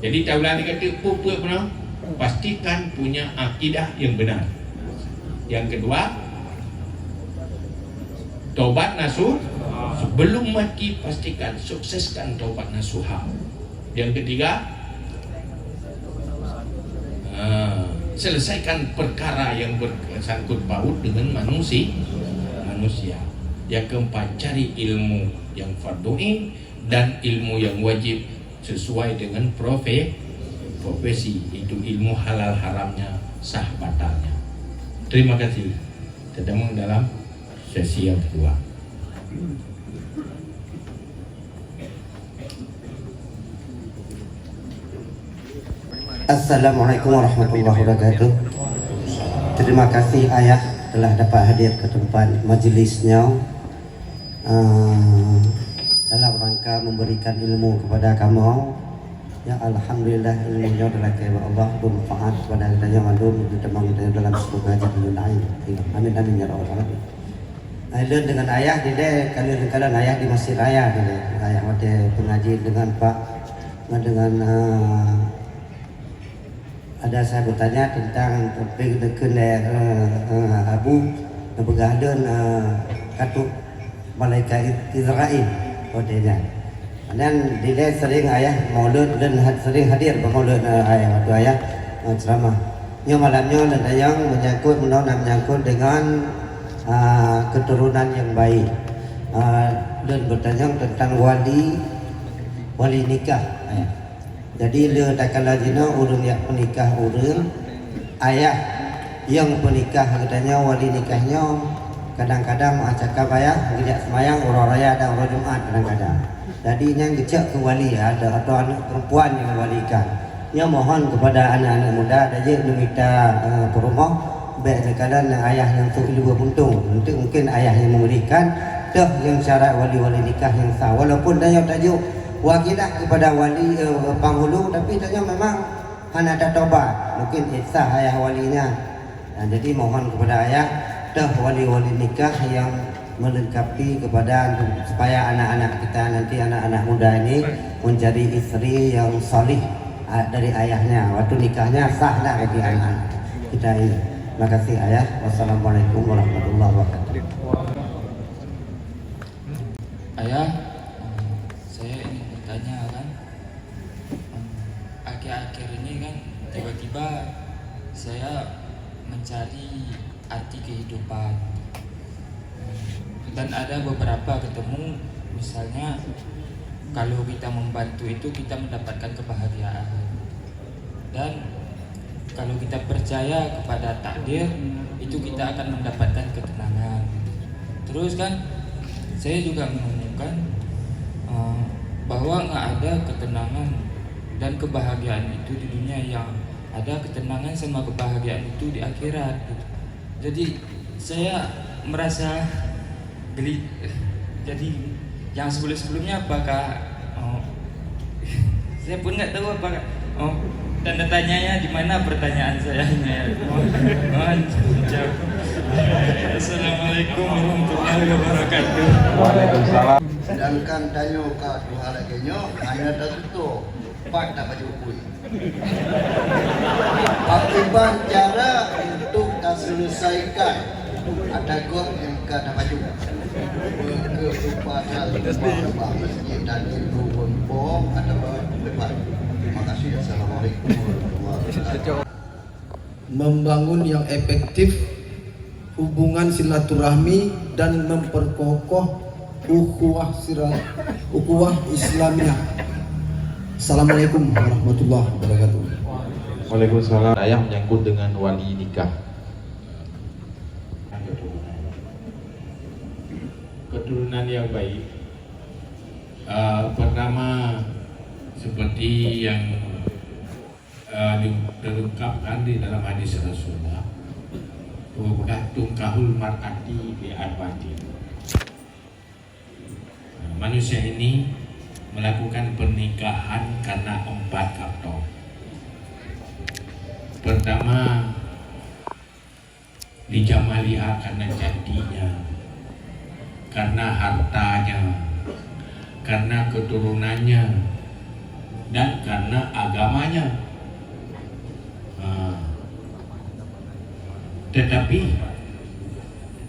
Jadi, taulan dikata pupuk pernah, pastikan punya akidah yang benar. Yang kedua, tobat nasuh, sebelum mati pastikan sukseskan tobat nasuha. Yang ketiga, ah, selesaikan perkara yang bersangkut paut dengan manusia. Manusia. Yang keempat, cari ilmu yang fardu ain dan ilmu yang wajib sesuai dengan profe-, profesi, itu ilmu halal haramnya, sah batalnya. Terima kasih. Ketemu dalam sesi yang kedua. Assalamualaikum warahmatullahi wabarakatuh. Terima kasih Ayah telah dapat hadir ke tempat majlis nyoe, ah, dalam rangka memberikan ilmu kepada kamoe. Ya, alhamdulillah, ilmu nyoe dilakée bak Allah, bermanfaat kepada geutanyoe mandum, geutamong geutanyoe dalam syurga Jannatun Naim. Amin, amin, ya rabbal alamin. Hai, lôn dengan Ayah dilée, kalon-kalon Ayah di Masjid Raya dilée. Ayah watée pengaji dengan Pak, dengan, ah, ada saya bertanya tentang topik deukheun lé, eh, eh, Abu, neupeugah lôn, eh, ka trok malaikat Israel, oh, dia nyan. Dan dilée sering Ayah maulud dan had-, sering hadir bak maulud, eh, Ayah, waktu Ayah, eh, ceramah. Nyoe malam nyoe lôn tanyong menyangkut, meunan menyangkut dengan, ah, keturunan yang baik. Ah, lôn bertanyong tentang wali, wali nikah, Ayah. Jadi, le takala jinoe ureuëng jak peunikah ureuëng, ayah nyang peunikah geutanyoe, wali nikah nyoe, kadang-kadang meucakap ayah geujak seumayang uroe raya dan uroe Jumat kadang-kadang. Jadi, nyan geucok keu wali, ada atau aneuk perempuan nyang walikan. Nyoe mohon kepada aneuk-aneuk muda, tajak neumita, eh, peurumoh, bék neukalon ayah nyang sôk ileue puntông. Nanti mungkin ayah nyang memberikan, toh nyang syarat wali-wali nikah nyang sah. Walaupun tanyoe tajak wakilah kepada wali, eh, penghulu, tapi tanyoe memang hana tatobat. Mungkin sah ayah wali nyan. Nah, jadi mohon kepada ayah, toh wali-wali nikah yang melengkapi kepada supaya anak-anak kita nanti, anak-anak muda ini mencari isteri yang salih, ah, dari ayahnya. Waktu nikahnya sah dah bagi anak kita ini. Terima kasih, Ayah. Wassalamualaikum warahmatullahi wabarakatuh. Ayah, saya ingin bertanya kan, akhir-akhir ini kan tiba-tiba saya mencari arti kehidupan. Dan ada beberapa ketemu, misalnya, kalau kita membantu itu, kita mendapatkan kebahagiaan. Dan kalau kita percaya kepada takdir, itu kita akan mendapatkan ketenangan. Terus kan, saya juga menemukan, eh, bahwa nggak ada ketenangan dan kebahagiaan itu di dunia, yang ada ketenangan sama kebahagiaan itu di akhirat, gitu. Jadi, saya merasa geli. Jadi, yang sebelum-sebelumnya apakah, oh, saya pun nggak tahu apakah, oh, tanda tanyanya di mana pertanyaan saya ini, ya. Oh, oh, jawab. Assalamualaikum warahmatullahi wabarakatuh. Waalaikumsalam. Sedangkan tanyoe ka tuha lagée nyoe, hana tatutoe, pat tabacut bui. Pakriban cara untuk taselesaikan ata gob nyang ka tabacut? Beukeupasang rumah, rumah masjid dan induk bom atawa depan. Terima kasih. Assalamualaikum warahmatullahi wabarakatuh. Membangun yang efektif hubungan silaturahmi dan memperkokoh ukhuwah sira-, ukhuwah Islamiyah. Assalamualaikum warahmatullahi wabarakatuh. Waalaikumsalam. Ayah menyangkut dengan wali nikah. Keturunan yang baik. Eh, pertama, seperti yang eh, di-, terungkapkan di dalam hadis Rasulullah, bahwa "Tunkahul mar'atu li arba'in." Eh, Manusia ini melakukan pernikahan karena empat faktor. Pertama, dijamaliha karena cantiknya, karena hartanya, karena keturunannya, dan karena agamanya. Ha. Tetapi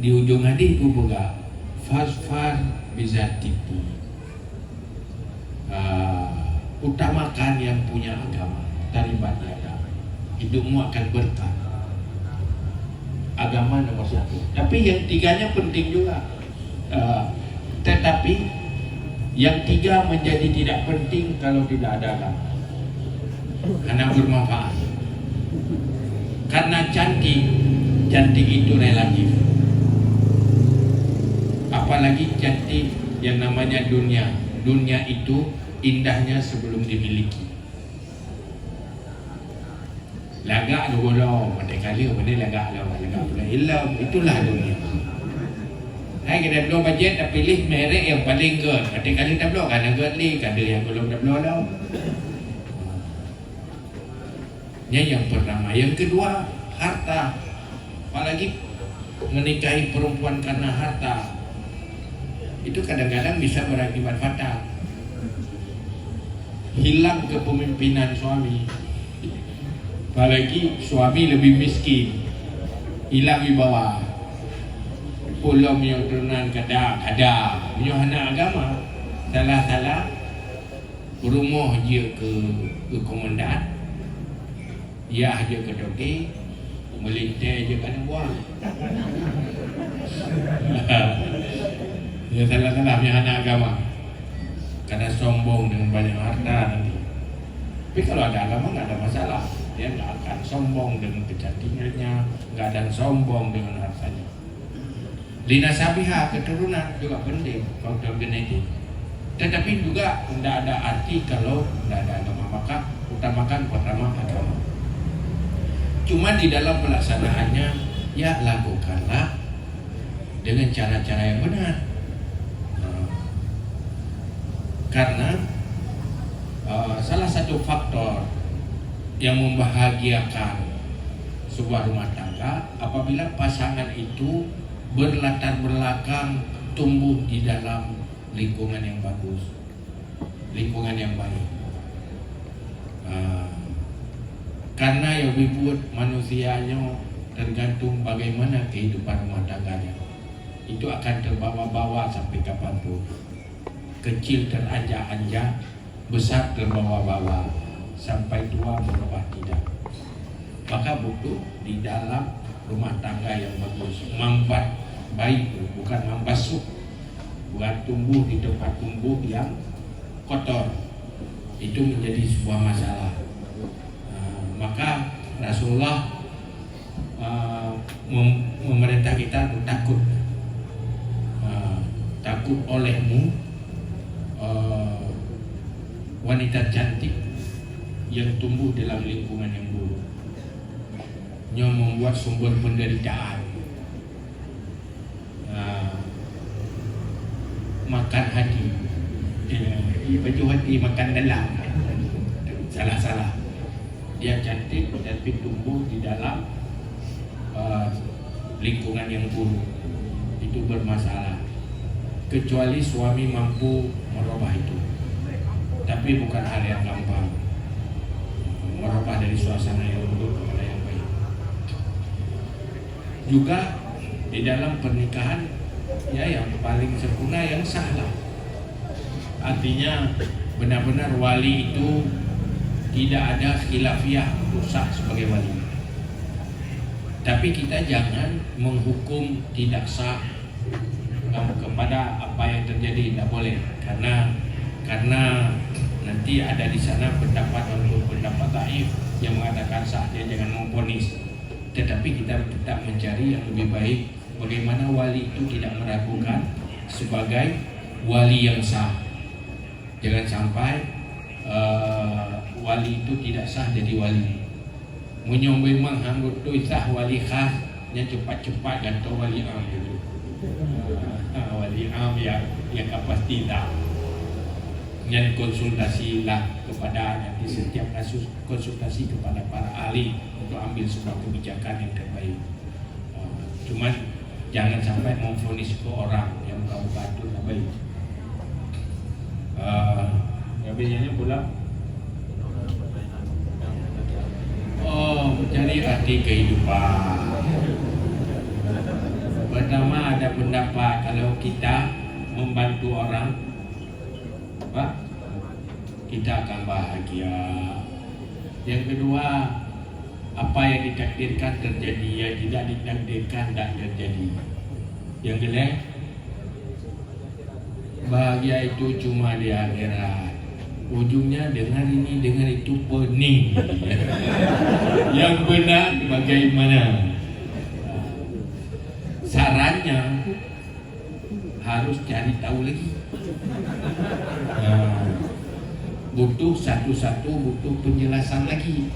di ujung hadis geupeugah, "Fasfar bizatiddin." Ah, utamakan yang punya agama, taribat yada. Hidupmu akan berkah. Agama nomor satu. Tapi yang tiganya penting juga. Ah, tetapi yang tiga menjadi tidak penting kalau tidak ada agama. Karena bermanfaat. Karena cantik, cantik itu relatif. Apalagi cantik yang namanya dunia. Dunia itu indahnya sebelum dimiliki. Lagak dua lom, mata kali mana lagak lom, lagak pula ilom, itulah dunia. Hai kita bloe bajet, tapi leh merek yang paling good. Mata kali tabloe kan good leh, kada yang belum tabloe lom. Ini yang pertama. Yang kedua, harta. Apalagi menikahi perempuan karena harta, itu kadang-kadang bisa berakibat fatal. Hilang kepemimpinan suami. Apalagi suami lebih miskin, hilang wibawa. Pulang menyang turunan kada, kada. Menyang anak agama, salah-salah. Peurumoh jeuet keu, keu komandan, yah jeuet keu toke, meulintèe jeuet keu aneuk buah. Ya, salah-salah, nyan hana agama. Karena sombong dengan banyak harta nanti. Tapi kalau ada agama, nggak ada masalah. Dia nggak akan sombong dengan kecantikannya, nggak akan sombong dengan hartanya. Linasabiha, keturunan juga penting, faktor genetik. Tetapi juga tidak ada arti kalau tidak ada agama, maka utamakan pertama agama. Cuma di dalam pelaksanaannya, ya, lakukanlah dengan cara-cara yang benar. Nah, karena, eh, salah satu faktor yang membahagiakan sebuah rumah tangga apabila pasangan itu berlatar belakang tumbuh di dalam lingkungan yang bagus, lingkungan yang baik. Ah, karena yang dibuat manusia nyoe tergantung bagaimana kehidupan rumah tangganya. Itu akan terbawa-bawa sampai kapanpun. Kecil teranjak-anjak, besar terbawa-bawa, sampai tua berubah tidak. Maka butuh di dalam rumah tangga yang bagus, mambat baik, bukan mambasuh. Bukan tumbuh di tempat tumbuh yang kotor. Itu menjadi sebuah masalah. Ah, maka Rasulullah, ah, mem-, memerintah kita untuk takut. Ah, takut olehmu, ah, wanita cantik yang tumbuh dalam lingkungan yang buruk. Nyoe membuat sumber penderitaan. Ah, makan hati. Eh, baju hati makan dalam. Salah-salah. Dia cantik, tapi tumbuh di dalam, eh, lingkungan yang buruk. Itu bermasalah. Kecuali suami mampu merubah itu. Tapi bukan hal yang gampang. Merubah dari suasana yang buruk kepada yang baik. Juga di dalam pernikahan, ya, yang paling sempurna yang sah lah. Artinya benar-benar wali itu tidak ada khilafiah untuk sah sebagai wali. Tapi kita jangan menghukum tidak sah, em, kepada apa yang terjadi, tidak boleh. Karena, karena nanti ada di sana pendapat walaupun pendapat dhaif yang mengatakan sah, dia jangan memvonis. Tetapi kita tetap mencari yang lebih baik, bagaimana wali itu tidak meragukan sebagai wali yang sah. Jangan sampai, eh, wali itu tidak sah jadi wali. Meunyoe memang han beutôi sah wali khas, nyan cepat-cepat gantoe wali am dulu. Ah, wali am ya, ya ka pasti sah. Nyan konsultasilah kepada, nanti setiap kasus konsultasi kepada para ahli untuk ambil sebuah kebijakan yang terbaik. Eh, cuman jangan sampai memvonis ke orang yang bukan-bukan tu tak baik. Eh, habis nyan pula. Oh, mencari arti kehidupan. Pertama, ada pendapat kalau kita membantu orang, apa? Kita akan bahagia. Yang kedua, apa yang ditakdirkan terjadi, yang tidak ditakdirkan tidak terjadi. Yang ketiga, bahagia itu cuma di akhirat. Ujungnya dengar ini, dengar itu, pening. Yang benar bagaimana? Sarannya, harus cari tahu lagi. Nah, butuh satu-satu, butuh penjelasan lagi.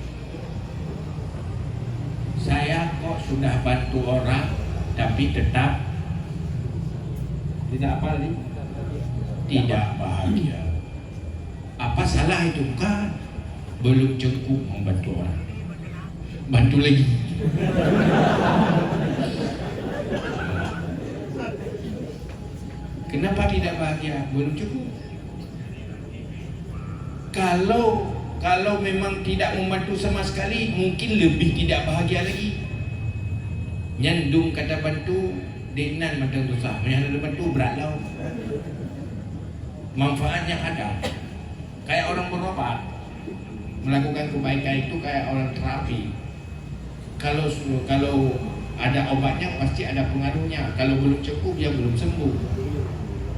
Saya kok sudah bantu orang, tapi tetap tidak apa tadi? Tidak bahagia. Apa salah itu? Bukan. Belum cukup membantu orang. Bantu lagi. Kenapa tidak bahagia? Belum cukup. Kalau kalau memang tidak membantu sama sekali, mungkin lebih tidak bahagia lagi. Nyan dum kata bantu, di nan mantong susah. Meunyo hana bantu, brat lom. Manfaatnya ada. Kayak orang berobat, melakukan kebaikan itu kayak orang terapi. Kalau su-, kalau ada obatnya, pasti ada pengaruhnya. Kalau belum cukup, dia belum sembuh.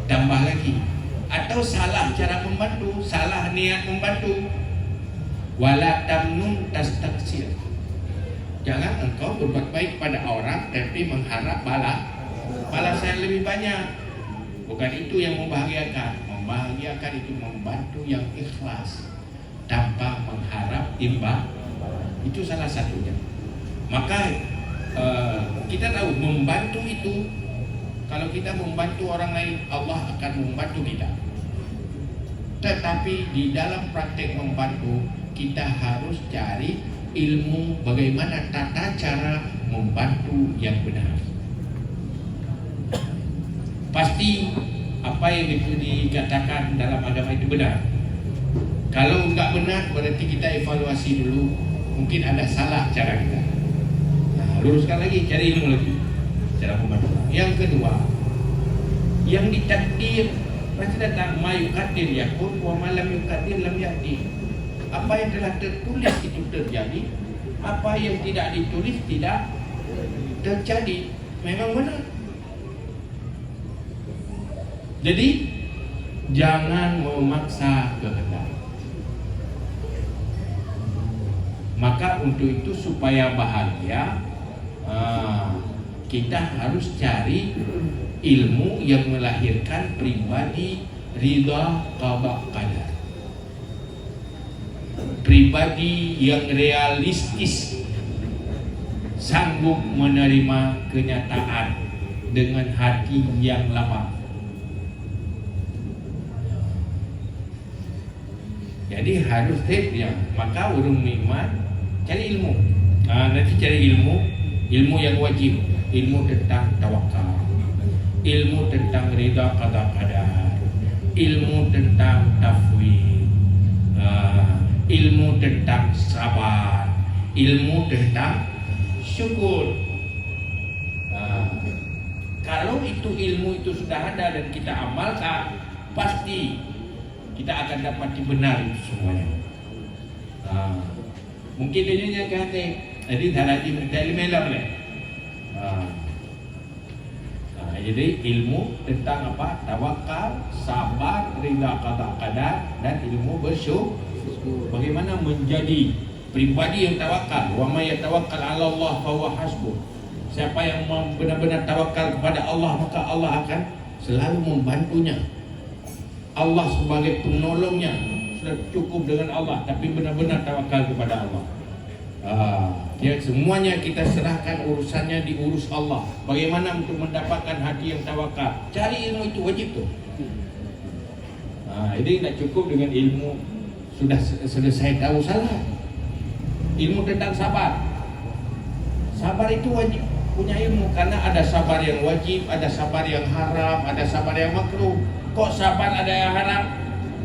Tambah lagi. Atau salah cara membantu, salah niat membantu. Wala tamnun tastaktsir. Jangan engkau berbuat baik pada orang, tapi mengharap bala-, balasan lebih banyak. Bukan itu yang membahagiakan. Membahagiakan itu membantu yang ikhlas tanpa mengharap imbalan. Itu salah satunya. Maka, eh, kita tahu membantu itu, kalau kita membantu orang lain, Allah akan membantu kita. Tetapi di dalam praktek membantu, kita harus cari ilmu bagaimana tata cara membantu yang benar. Pasti apa yang di-, dikatakan dalam agama itu benar. Kalau enggak benar, berarti kita evaluasi dulu. Mungkin ada salah cara kita. Nah, luruskan lagi, cari ilmu lagi. Cara membantu. Yang kedua, yang ditakdir pasti datang. Ma yuqaddir yakun, wa ma lam yuqaddir lam ya'ti. Apa yang telah tertulis itu terjadi, apa yang tidak ditulis tidak terjadi. Memang benar. Jadi, jangan memaksa kehendak. Maka untuk itu, supaya bahagia, ah, kita harus cari ilmu yang melahirkan pribadi ridha qada qadar. Pribadi yang realistis, sanggup menerima kenyataan dengan hati yang lapang. Jadi harus setiap, maka ureuëng meuiman cari ilmu. Ha, nanti cari ilmu, ilmu yang wajib, ilmu tentang tawakal, ilmu tentang rida qada qadar, ilmu tentang tafwid, ha, ilmu tentang sabar, ilmu tentang syukur. Ha, kalau itu ilmu itu sudah ada dan kita amalkan, pasti kita akan dapati benar itu semuanya. Ha. Mungkin dia nyan keu até. Jadi, cara jih, cara ilmu lah boleh. Ha. Ha, jadi, ilmu tentang apa? Tawakal, sabar, rida qada qadar, dan ilmu bersyukur. Bagaimana menjadi pribadi yang tawakal? Wa may yatawakkal 'ala Allah fa huwa hasbuh. Siapa yang mem-, benar-benar tawakal kepada Allah, maka Allah akan selalu membantunya. Allah sebagai penolongnya, sudah cukup dengan Allah, tapi benar-benar tawakal kepada Allah. Ah, ya, semuanya kita serahkan urusannya, diurus Allah. Bagaimana untuk mendapatkan hati yang tawakal? Cari ilmu itu wajib tu. Ha, jadi tidak cukup dengan ilmu sudah se- selesai tahu salah. Ilmu tentang sabar. Sabar itu wajib punya ilmu, karena ada sabar yang wajib, ada sabar yang haram, ada sabar yang makruh. Kok sabar ada yang haram?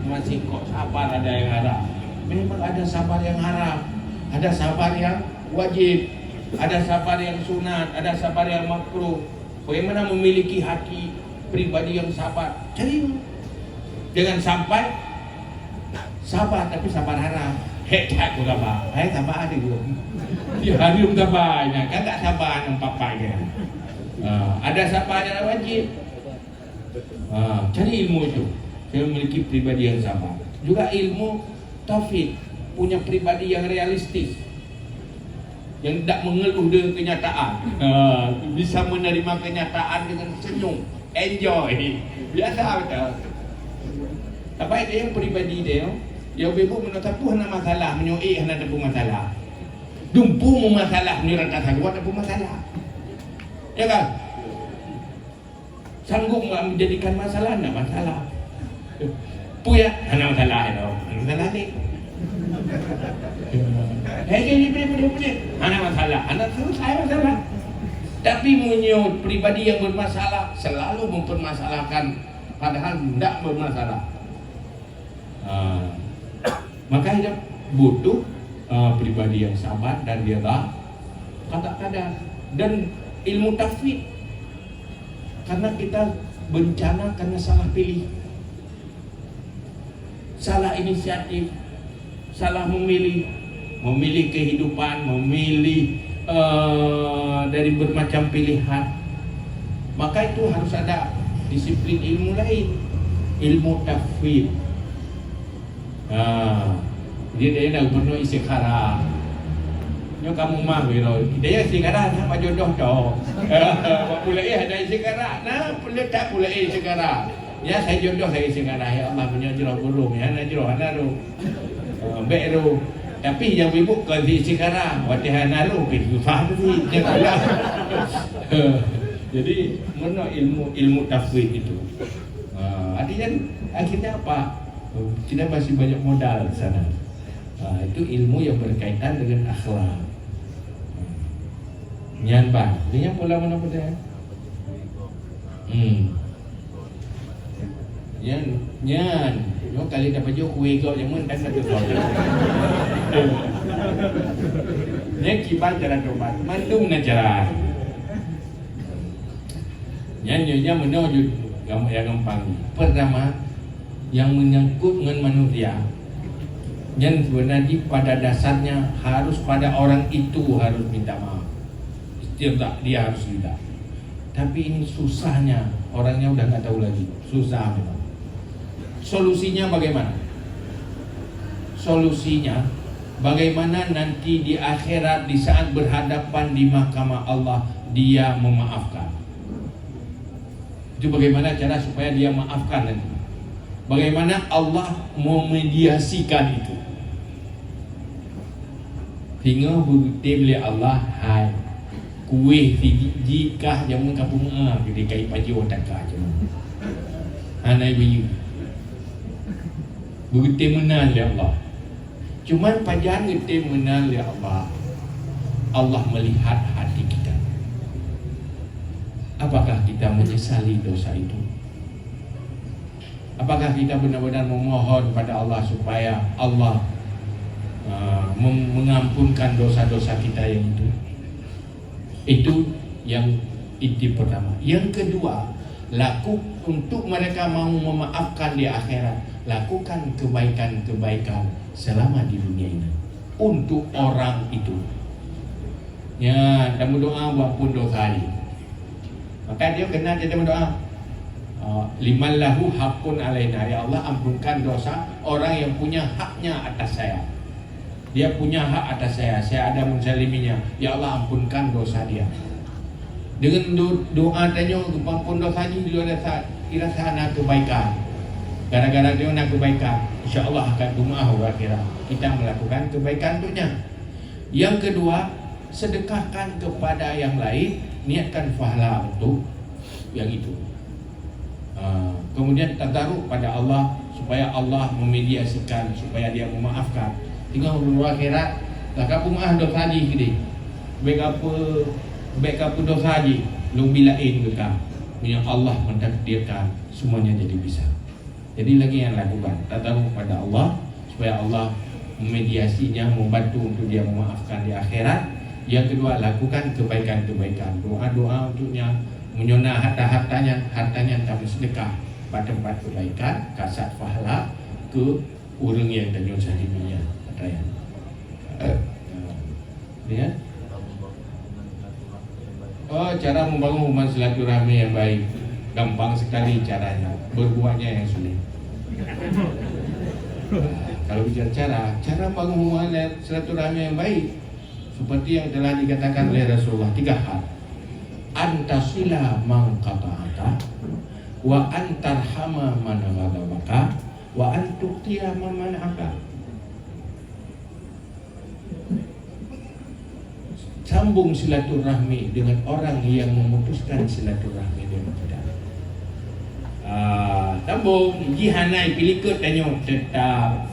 Masih kok sabar ada yang haram? Memang ada sabar yang haram, ada sabar yang wajib, ada sabar yang sunat, ada sabar yang makruh. Bagaimana memiliki hati pribadi yang sabar? Cari. Jangan sampai sabar tapi sabar haram. Hek tak aku sabar. Hai sabar ada juga. Dia harum sabar nya. Kan tak sabar nampak pakai. Ha, ada sabar yang wajib. Ha, cari ilmu itu. Saya memiliki pribadi yang sabar. Juga ilmu tafwid, punya pribadi yang realistis, yang tidak mengeluh dengan kenyataan. Ha, bisa menerima kenyataan dengan senyum, enjoy. Biasa betul. Tapi ada yang pribadi dia, yang ibu menurut aku hana masalah, menyuik hana ada masalah. Dumpu masalah, menyurat tak ada masalah. Ya kan? Sanggup menjadikan masalah, tidak masalah. Puya, hana masalah itu. Hana masalah ni. Hei, jadi boleh, boleh, boleh. Hana masalah, hana selesai masalah. Tapi meunyoe pribadi yang bermasalah selalu mempermasalahkan, padahal tidak bermasalah. Ha. Maka hidup butuh, ha, pribadi yang sabar dan rida qada qadar dan ilmu tafwid. Karena kita bencana karena salah pilih, salah inisiatif, salah memilih, memilih kehidupan, memilih, eh, dari bermacam pilihan. Maka itu harus ada disiplin ilmu lain, ilmu tafwid. Ha. Jadi dia nak gubernur istikharah. Nyoe kamu mah biro. Dia istikharah nak bak jodoh tu. Bak pulai ada istikharah. Nah, pulai tak pulai istikharah. Ya, saya jodoh saya istikharah. Ya Allah, punya jodoh burung. Ya, nak jodoh, nak tu. Ha, baik tu. Tapi yang ibu kan si istikharah. Watih hana tu, pergi susah tu si. Janganlah. Jadi, mana ilmu, ilmu tafwid itu? Ha, artinya, akhirnya apa? Kita masih banyak modal di sana. Ha, itu ilmu yang berkaitan dengan akhlak. Nyan bah, dia yang pula mana pada? Hmm. Nyan, nyan. Nyoe kali dah pajoh kueh kau jamun kan satu kau. Nyan kiban cara tobat, mandum na cara. Nyan nyoe nyan meunoe jeuet gampang. Pertama, yang menyangkut ngon manusia, nyan sebenarnya pada dasarnya harus pada orang itu harus minta maaf. Setiap tak dia harus minta. Tapi ini susahnya, orangnya udah nggak tahu lagi. Susah memang. Solusinya bagaimana? Solusinya, bagaimana nanti di akhirat, di saat berhadapan di mahkamah Allah, dia memaafkan. Itu bagaimana cara supaya dia maafkan nanti. Bagaimana Allah memediasikan itu. Singoh beutem lé Allah, hai. Kueh sijik kah jameun ka peumeu'ah, jadi kai pajoh taka jameun. Hana bayeue. Beutem meunan lé Allah. Cuman pajan geutem meunan lé Allah. Allah melihat hati kita. Apakah kita menyesali dosa itu? Apakah kita benar-benar memohon pada Allah supaya Allah, uh, mem- mengampunkan dosa-dosa kita yang itu? Itu yang inti pertama. Yang kedua, laku untuk mereka mau memaafkan di akhirat, lakukan kebaikan-kebaikan selama di dunia ini untuk orang itu. Ya, dan berdoa buat pun dosa dia. Maka dia kena kita berdoa. Ah, liman lahu hakun alaina, ya Allah, ampunkan dosa orang yang punya haknya atas saya. Dia punya hak atas saya, saya ada menzaliminya. Ya Allah, ampunkan dosa dia. Dengan do- doa tanyoe geupampun dosa jih, dia rasa, dia rasa na kebaikan. Gara-gara dia na kebaikan, insya Allah akan geumaaf akhirat. Kita melakukan kebaikan untuknya. Yang kedua, sedekahkan kepada yang lain, niatkan pahala untuk yang itu. Ha, kemudian tadaruk pada Allah, supaya Allah memediasikan, supaya Dia memaafkan. Teungoh u akhirat, lah ka peumeu'ah dosa jih keudeh. Bék ka peu-, bék ka peudosa jih, lôn bi laén keu ka. Meunyoe Allah mentakdirkan, semuanya jadi bisa. Jadi, lagée nyan lakukan, tataruh pada Allah, supaya Allah memediasinya, membantu untuk dia memaafkan di akhirat. Yang kedua, lakukan kebaikan-kebaikan, doa-doa untuknya. Meunyoe na harta-harta nyan, harta nyan tameusedekah bak teumpat kebaikan, kasat pahala keu ureuëng nyang tanyoe sahibnya. Kata nyan. Ya. Oh, cara membangun hubungan silaturahmi yang baik. Gampang sekali caranya, berbuatnya yang sulit. Kalau bicara cara, cara membangun hubungan silaturahmi yang baik, seperti yang telah dikatakan oleh Rasulullah, tiga hal. Antasila man qata'aka, wa antarhama man ghadabaka, wa antu'tiya man mana'aka. Sambung silaturahmi dengan orang yang memutuskan silaturahmi dengan kita. Ah, sambung, jih hana pilikot tanyoe, tetap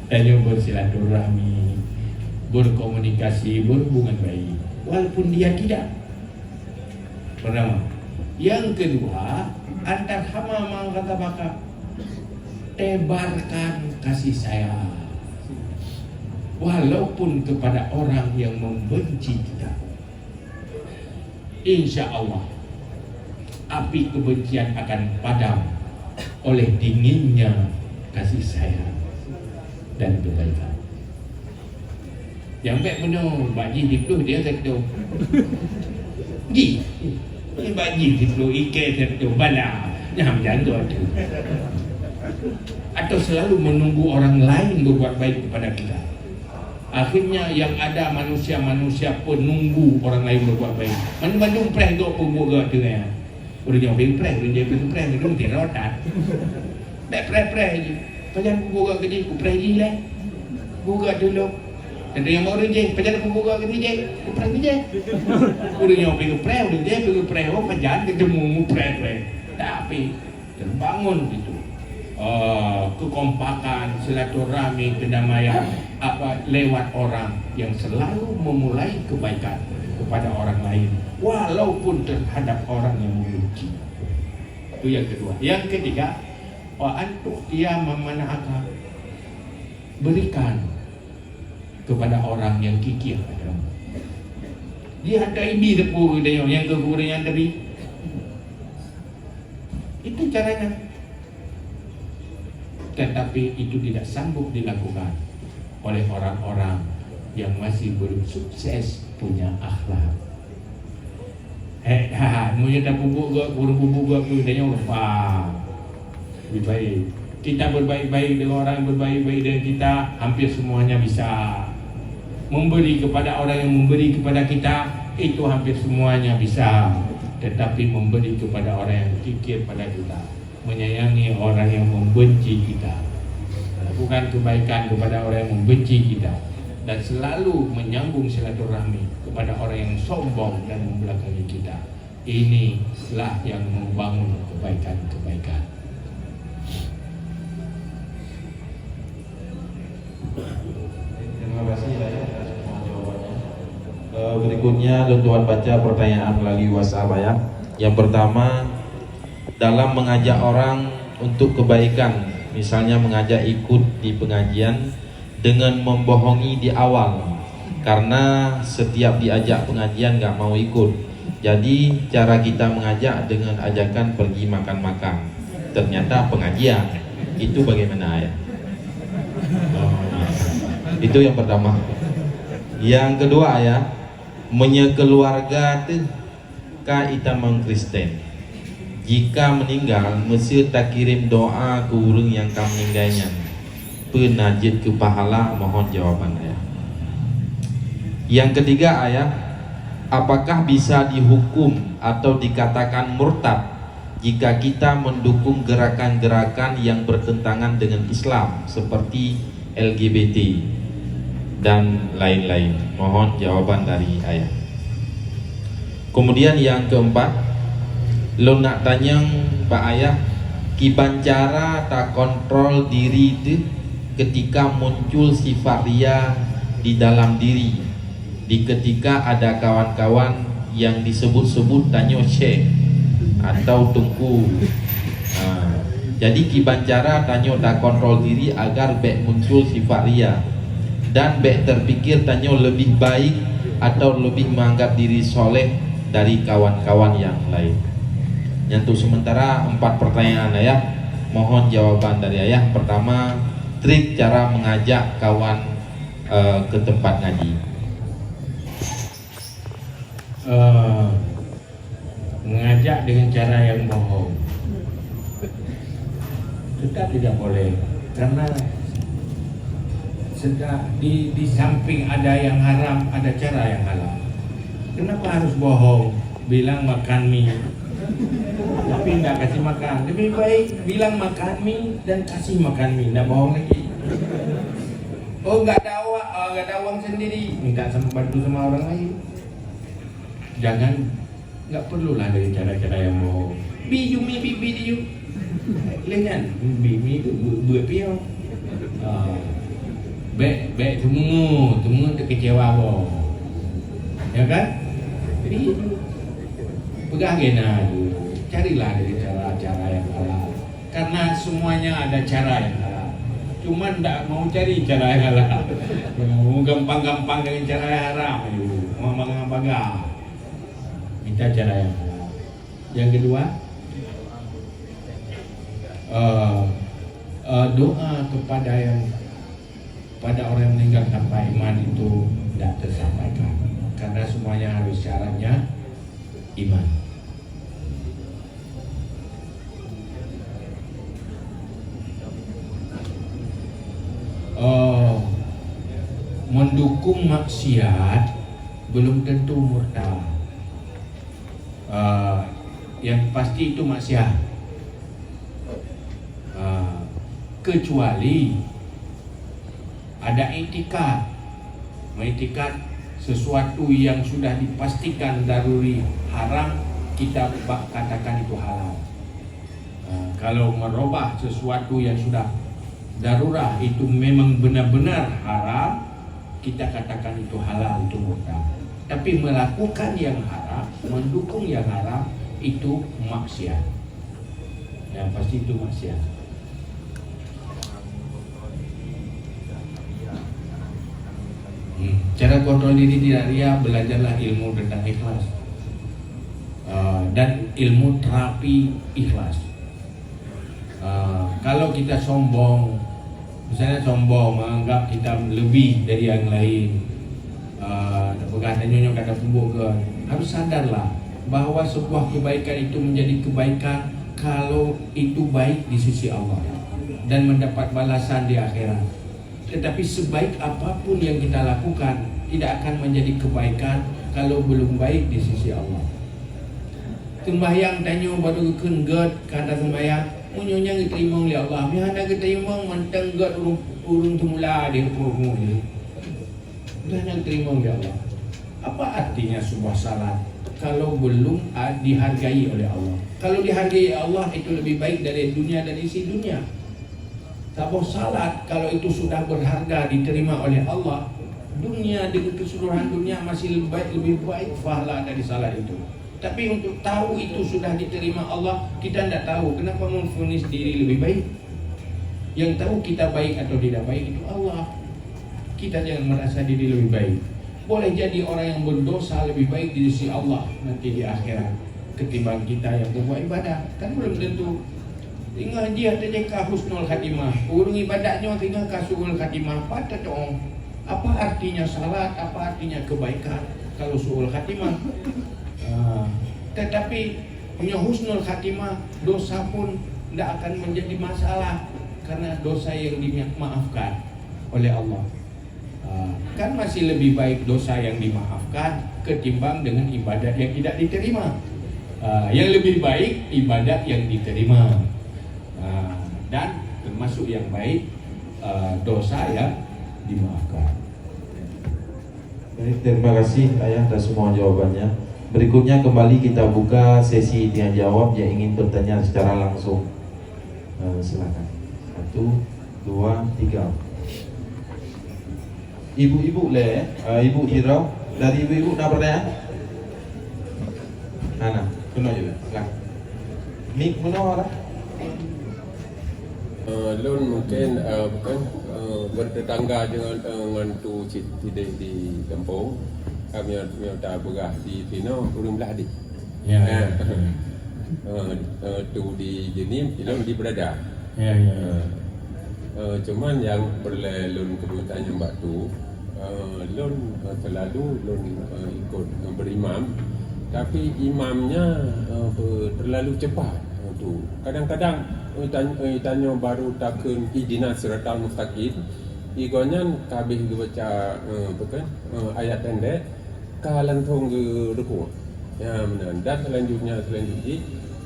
tanyoe bersilaturahmi, berkomunikasi, berhubungan baik, walaupun dia tidak. Pertama. Yang kedua, antarhama man ghadabaka. Tebarkan kasih sayang, walaupun kepada orang yang membenci kita. Insya Allah, api kebencian akan padam oleh dinginnya kasih sayang dan kebaikan. Nyang bék meunoe, bak jih dipluh dia satu. Jih. Bak jih dipluh iké satu bala. Nyang jago tu. Atau selalu menunggu orang lain berbuat baik kepada kita. Akhirnya yang ada manusia-manusia penunggu orang lain berbuat baik. Mana bandum preh gok pun buat gok tu ya. Ureuëng nyoe peupreh, ureuëng jih peupreh, ureuëng tirok that. Bék preh-preh jih. Pajan kubuka keu jih, kupreh jih lé. Buka dulu. Tadi nyang ureuëng jih, pajan kubuka keu jih, kupreh jih. Ureuëng nyoe peupreh, ureuëng jih peupreh, oh pajan ketemu preh-preh. Tapi terbangun itu. Eh, kekompakan, silaturahmi, kedamaian apa lewat orang yang selalu memulai kebaikan kepada orang lain walaupun terhadap orang yang membenci. Itu yang kedua. Yang ketiga, wa antu'tiya man mana'aka. Berikan kepada orang yang kikir pada kamu. Dia hantar ibi tepuk dia yang ke kuburan yang tadi. Itu caranya. Tetapi itu tidak sanggup dilakukan oleh orang-orang yang masih belum sukses punya akhlak. Eh, ha, meunyoe tapeubuet gok, guru peubuet gok tu, tanyoe lupa. Lebih baik kita berbaik-baik dengan orang yang berbaik-baik dengan kita, hampir semuanya bisa. Memberi kepada orang yang memberi kepada kita, itu hampir semuanya bisa. Tetapi memberi kepada orang yang kikir pada kita, menyayangi orang yang membenci kita, melakukan kebaikan kepada orang yang membenci kita, dan selalu menyambung silaturahmi kepada orang yang sombong dan membelakangi kita. Inilah yang membangun kebaikan-kebaikan. Terima kasih, Ayah, atas semua jawabannya. Eh, berikutnya, lôn tuan baca pertanyaan melalui WhatsApp, Ayah. Yang pertama, dalam mengajak orang untuk kebaikan, misalnya mengajak ikut di pengajian dengan membohongi di awal, karena setiap diajak pengajian nggak mau ikut. Jadi, cara kita mengajak dengan ajakan pergi makan-makan. Ternyata pengajian. Itu bagaimana, Ayah? Oh, itu yang pertama. Yang kedua, Ayah, menyekeluarga tu ka itamong Kristen. Jika meninggal, meuseuti takirém doa keu ureuëng nyang ka meuninggai nyan. Peue na jeuet keu pahala? Mohon jawaban, Ayah. Yang ketiga, Ayah, apakah bisa dihukum atau dikatakan murtad jika kita mendukung gerakan-gerakan yang bertentangan dengan Islam seperti L G B T dan lain-lain? Mohon jawaban dari Ayah. Kemudian yang keempat, lôn nak tanyong bak Ayah, Kiban cara takontrol diri teuh ketika muncul sifat ria di dalam diri, di ketika ada kawan-kawan yang disebut-sebut tanyoe syekh atau teungku. Ha, jadi kiban cara tanyoe takontrol diri agar bèk muncul sifat ria dan bèk terpikir tanyoe lebih baik atau lebih menganggap diri soleh dari kawan-kawan yang lain. Nyan untuk sementara empat pertanyaan, Ayah. Mohon jawaban dari Ayah. Pertama, trik cara mengajak kawan, eh, ke tempat ngaji. Eh, mengajak dengan cara yang bohong tetap tidak boleh, karena sedang di, di samping ada yang haram, ada cara yang halal. Kenapa harus bohong? Bilang makan mi, tapi nggak kasih makan. Lebih baik bilang makan mi dan kasih makan mi, nggak bohong lagi. Oh, nggak ada awak, oh, nggak ada uang sendiri, minta sama, bantu sama orang lain. Jangan, nggak perlulah dengan cara-cara yang bohong. Bi, you mi, bi, bi, you. Lé nyan, bi, mi tu, bu, bu, pion. Ah. Bèk, bèk teungoh, teungoh teukeucewa boh. Ya kan? Jadi, peugah gena tu. Carilah dari cara-cara yang halal. Karena semuanya ada cara yang halal. Cuman ndak mau cari cara yang halal. Mau gampang-gampang dengan cara yang haram. Aduh, mau mangang bagah. Minta cara yang halal. Yang kedua, eh, eh, doa kepada yang, pada orang yang meninggal tanpa iman itu tidak tersampaikan. Karena semuanya harus syaratnya iman. Eh, mendukung maksiat belum tentu murtad. Eh, yang pasti itu maksiat. Eh, kecuali ada iktikad, mengiktikad sesuatu yang sudah dipastikan daruri haram, kita ba-, katakan itu halal. Eh, kalau merubah sesuatu yang sudah darurah itu memang benar-benar haram, kita katakan itu halal, itu murtad. Tapi melakukan yang haram, mendukung yang haram, itu maksiat. Yang pasti itu maksiat. Hmm. Cara kontrol diri tidak ria, belajarlah ilmu tentang ikhlas. Eh, dan ilmu terapi ikhlas. Eh, kalau kita sombong, misalnya sombong, menganggap kita lebih dari yang lain, eh, peugah tanyoe nyoe ka tapeubuet keu, harus sadarlah bahwa sebuah kebaikan itu menjadi kebaikan kalau itu baik di sisi Allah dan mendapat balasan di akhirat. Tetapi sebaik apapun yang kita lakukan, tidak akan menjadi kebaikan kalau belum baik di sisi Allah. Seumbahyang tanyoe baru geukheun gèt ka taseumbahyang, meunyoe nyan geuteurimong lé Allah. Meunyoe hana geuteurimong, mantong gèt ureueng, ureueng teumula di ruku-ruku nyoe. Meunyoe hana geuteurimong lé Allah. Apa artinya sebuah salat kalau belum, ah, dihargai oleh Allah? Kalau dihargai Allah, itu lebih baik dari dunia dan isi dunia. Saboh salat, kalau itu sudah berharga, diterima oleh Allah, dunia dengan keseluruhan dunia masih lebih baik, lebih baik pahala dari salat itu. Tapi untuk tahu itu sudah diterima Allah, kita ndak tahu. Kenapa memvonis diri lebih baik? Yang tahu kita baik atau tidak baik itu Allah. Kita jangan merasa diri lebih baik. Boleh jadi orang yang berdosa lebih baik di sisi Allah nanti di akhirat ketimbang kita yang berbuat ibadah. Kan belum tentu. Singoh jih teuh ka husnul khatimah. Ureueng ibadat nyoe singoh ka su'ul khatimah. Pat teuh. Apa artinya salat? Apa artinya kebaikan kalau su'ul khatimah? Ah, tetapi meunyoe husnul khatimah, dosa pun ndak akan menjadi masalah karena dosa yang dimaafkan oleh Allah. Ah, kan masih lebih baik dosa yang dimaafkan ketimbang dengan ibadat yang tidak diterima. Ah, yang lebih baik ibadat yang diterima. Ah, dan termasuk yang baik, ah, dosa yang dimaafkan. Baik, terima kasih Ayah atas semua jawabannya. Berikutnya kembali kita buka sesi tanya jawab yang ingin bertanya secara langsung. Eh, silakan. Satu, dua, tiga. Ibu-ibu lé, eh, ibu sidroe, dari ibu-ibu na pertanyaan? Hana, keunoe jih, silakan. Mik keunoe lah. Eh, lôn mungkin, eh, bukan, eh, bertetangga dengan, eh, ngon tu cit tideh di gampông. Kami, kami ta peugah di sinoe ureueng blah deh. Ya, ya. Eh, eh, tu di Jenim, ilôn di Berada. Ya, ya, ya. Eh, eh, cuman nyang peureulée lôn keubeutan nyang bak tu, eh, lôn, eh, selalu lôn, eh, ikut, eh, beurimam, tapi imamnya, eh, be-, terlalu cepat, eh, tu. Kadang-kadang, eh, tan-, eh, tanyoe baru takheun ihdinas siratal mustaqim, igoe nyan ka habéh geubaca, eh, apa kan, eh, ayat pendek, ka langsung geurukuk. Ya, meunan. Dan selanjutnya, selanjutnya,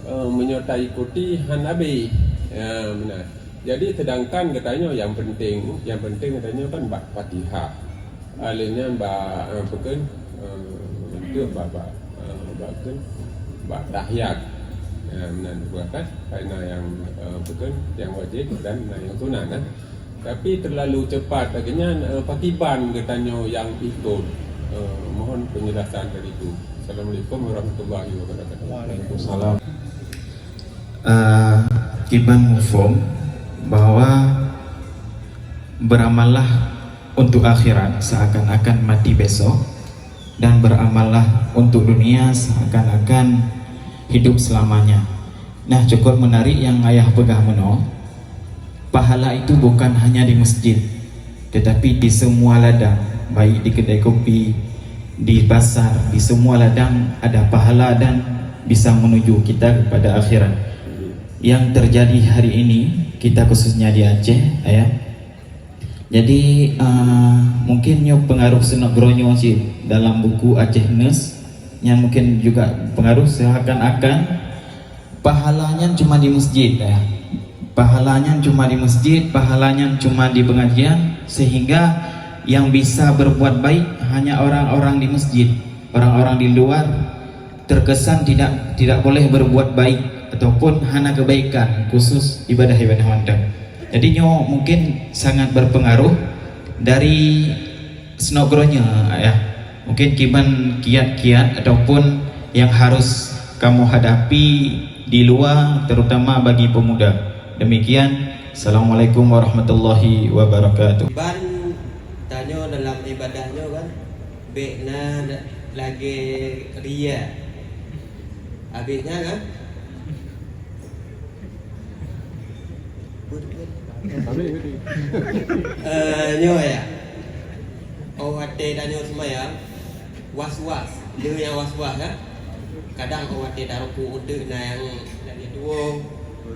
eh, meunyoe taikuti hana habéh. Ya, meunan. Jadi, sedangkan geutanyoe yang penting, yang penting geutanyoe kan bak Fatihah. Lalu nyan bak, eh, apa kan, eh, tu bak, bak, eh, bak kan, bak tahiyat. Ya, meunan bukan kan? Karena yang, eh, apa kan, yang wajib dan yang sunat, kan? Tapi terlalu cepat lagèe nyan, eh, pakriban geutanyoe nyang ikot. Eh, mohon penjelasan dari tu. Assalamualaikum warahmatullahi wabarakatuh. Waalaikumsalam. Eh, kiban muphom bahwa beramallah untuk akhirat seakan-akan mati besok, dan beramallah untuk dunia seakan-akan hidup selamanya. Nah, cukup menarik yang ayah peugah meunoe. Pahala itu bukan hanya di masjid, tetapi di semua ladang, baik di kedai kopi, di pasar, di semua ladang ada pahala dan bisa menuju kita kepada akhirat. Yang terjadi hari ini, kita khususnya di Aceh, ya. Jadi, ah, mungkin nyoe pengaruh seunok geuronyoe cit dalam buku Aceh News, nyan mungkin juga pengaruh seakan-akan pahala nyan cuma di masjid, ya. Pahala nyan cuma di masjid, pahala nyan cuma di pengajian, sehingga yang bisa berbuat baik hanya orang-orang di masjid, orang-orang di luar terkesan tidak, tidak boleh berbuat baik ataupun hana kebaikan khusus ibadah-ibadah mantong. Jadi nyoe mungkin sangat berpengaruh dari seunok geuronyoe, ya. Mungkin kiban kiat-kiat ataupun yang harus kamu hadapi di luar, terutama bagi pemuda. Demikian, Assalamualaikum warahmatullahi wabarakatuh. Ban tanyoe dalam ibadah nyoe kan, bèk na lagèe ria. Habéh nyan kan? Eh, nyoe ya. Oh, watèe tanyoe seumayang, was-was. Nyoe nyang was-was kan? Kadang oh watèe tarukuk uteuk na nyang lagèe tuwoe,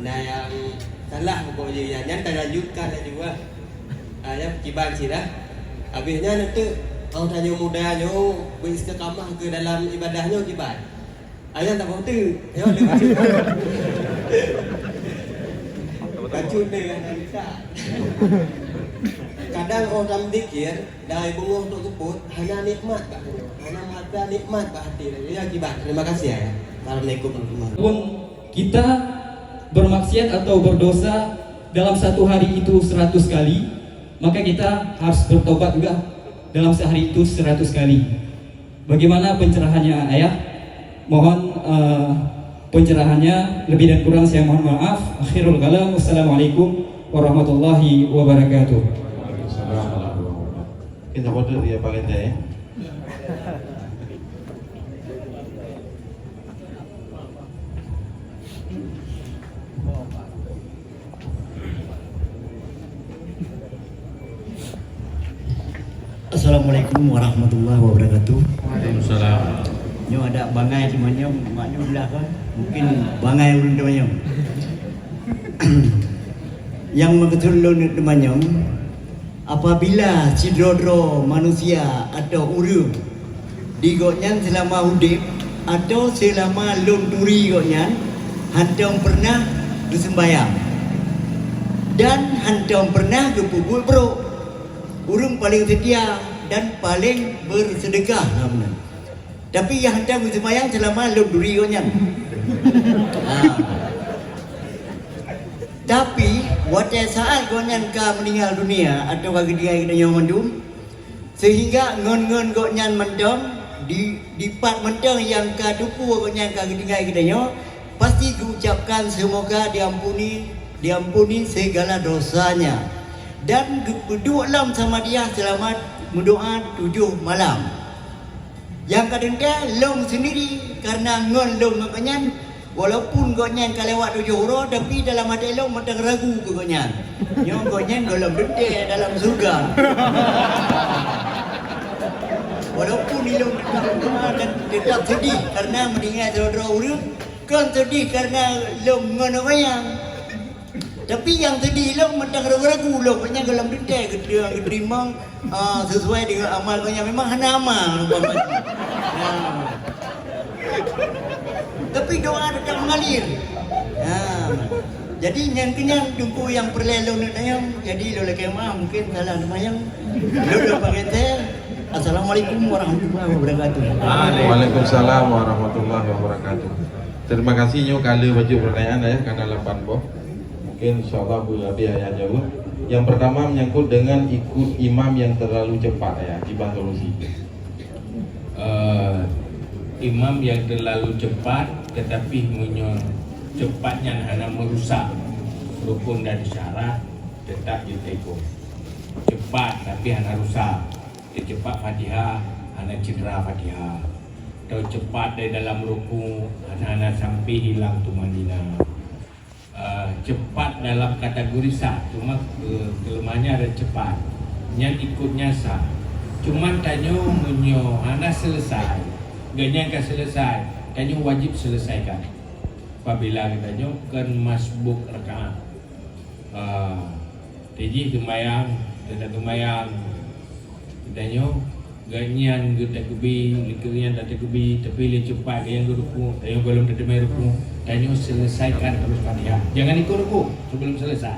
na nyang salah pokok jih nyan, nyan talanjutkan laju kan. Ah, nyan kiban cit dah. Habéh nyan eunteuk, oh tanyoe muda nyoe beu istiqamah keu dalam ibadah nyoe kiban. Ayah tak mau tu. Ya, dia baca. Baca dia yang tak. Kadang orang zikir, dari bungong tu keput, hanya nikmat kat dia. Hanya mata nikmat kat hati dia. Ya, akibat. Terima kasih, ya. Assalamualaikum warahmatullahi wabarakatuh. Pun kita bermaksiat atau berdosa dalam satu hari itu seratus kali, maka kita harus bertobat juga dalam sehari itu seratus kali. Bagaimana pencerahannya, Ayah? Mohon, eh, pencerahannya, lebih dan kurang saya mohon maaf. Akhirul kalam, wassalamualaikum warahmatullahi wabarakatuh. Waalaikumsalam warahmatullahi wabarakatuh. Kita bodoh dia pakai teh, ya. Assalamualaikum warahmatullahi wabarakatuh. Waalaikumsalam. Nyoe ada bangai teumanyong, mak nyoe belah kan? Mungkin bangai ulun teumanyong. Yang maksud lôn teumanyong, apabila sidroe-droe manusia atau ureueng di gobnyan seulama udeb, atau seulama lôn turi gobnyan, hantom peureunah geuseumbayang dan hantom peureunah geupeubuet brok. Ureueng paleng seutia dan paleng beuseudeukah, ha, meunan. Tapi nyang hantom geuseumbayang seulama lôn turi gobnyan. Ha. Tapi, watée saát gobnyan ka meuninggai dunia ateueh ka geutinggai geutanyoe mandum, seuhingga ngon-ngon gobnyan mantong, di, dipat mantong nyang ka teupeu gobnyan ka geutinggai geutanyoe, pasti geuucapkan seumoga diampuni, diampuni segala dosanya, dan geupeuduek lom samadiyah seulamat meudoá tujoh malam. Nyang ka teuntée lôn sendiri, kareuna ngon lôn ngon gobnyan, walaupun gobnyan ka lewat tujoh uroe, tapi dalam até lôn mantong ragu keu gobnyan. Nyoe gobnyan gohlom teuntée dalam syeuruga. Walaupun ilôn tetap meudoá dan tetap sedih kareuna meuninggai sidroe-droe ureuëng, kon sedih kareuna lôn ngon awaknyan. Tapi nyang sedih lom mantong ragu-ragu lom, nyan gohlom teuntée geuteu-, geuteurimong, ah, sesuai dengan amal gobnyan. Memang hana amal umpama. Nah. Tapi doa tetap mengalir. Nah. Jadi nyang keunyan teungku nyang peureulée lôn neuk tanyong, jadi lôn lakée maaf mungkin salah teumayong. Lôn lôn pakai teh. Assalamualaikum warahmatullahi wabarakatuh. Waalaikumsalam warahmatullahi wabarakatuh. Terima kasih nyoe ka lheueh bacut pertanyaan ya, karena lapan boh. Mungkin insyaallah Bu Abi ayah jawab. Yang pertama menyangkut dengan ikut imam yang terlalu cepat ya, Cibang Solusi. Eh, imam yang terlalu cepat, tetapi meunyoe cepat nyan hana merusak rukun dan syarat, tetap jeuet ikot. Cepat tapi hana rusak. Teucepat Fatihah, hana cedera Fatihah. Atau cepat dari dalam ruku, hana, hana sampai hilang tumaninah. Ah, cepat dalam kategori sah, cuma ke-, kelemahannya ada cepat. Nyan ikutnya sah. Cuman tanyoe meunyoe hana selesai, gobnyan ka selesai, tanyoe wajib selesaikan. Apabila geutanyoe kon masbuk rakaat. Ah, tijih teumayang, teuta teumayang. Geutanyoe Gobnyan geutakeubi, likot nyan tatakeubi, tapi lé cepat gobnyan geuruku, tanyoe gohlom tateumé ruku, tanyoe selesaikan terus Fatihah. Jangan ikut ruku sebelum selesai.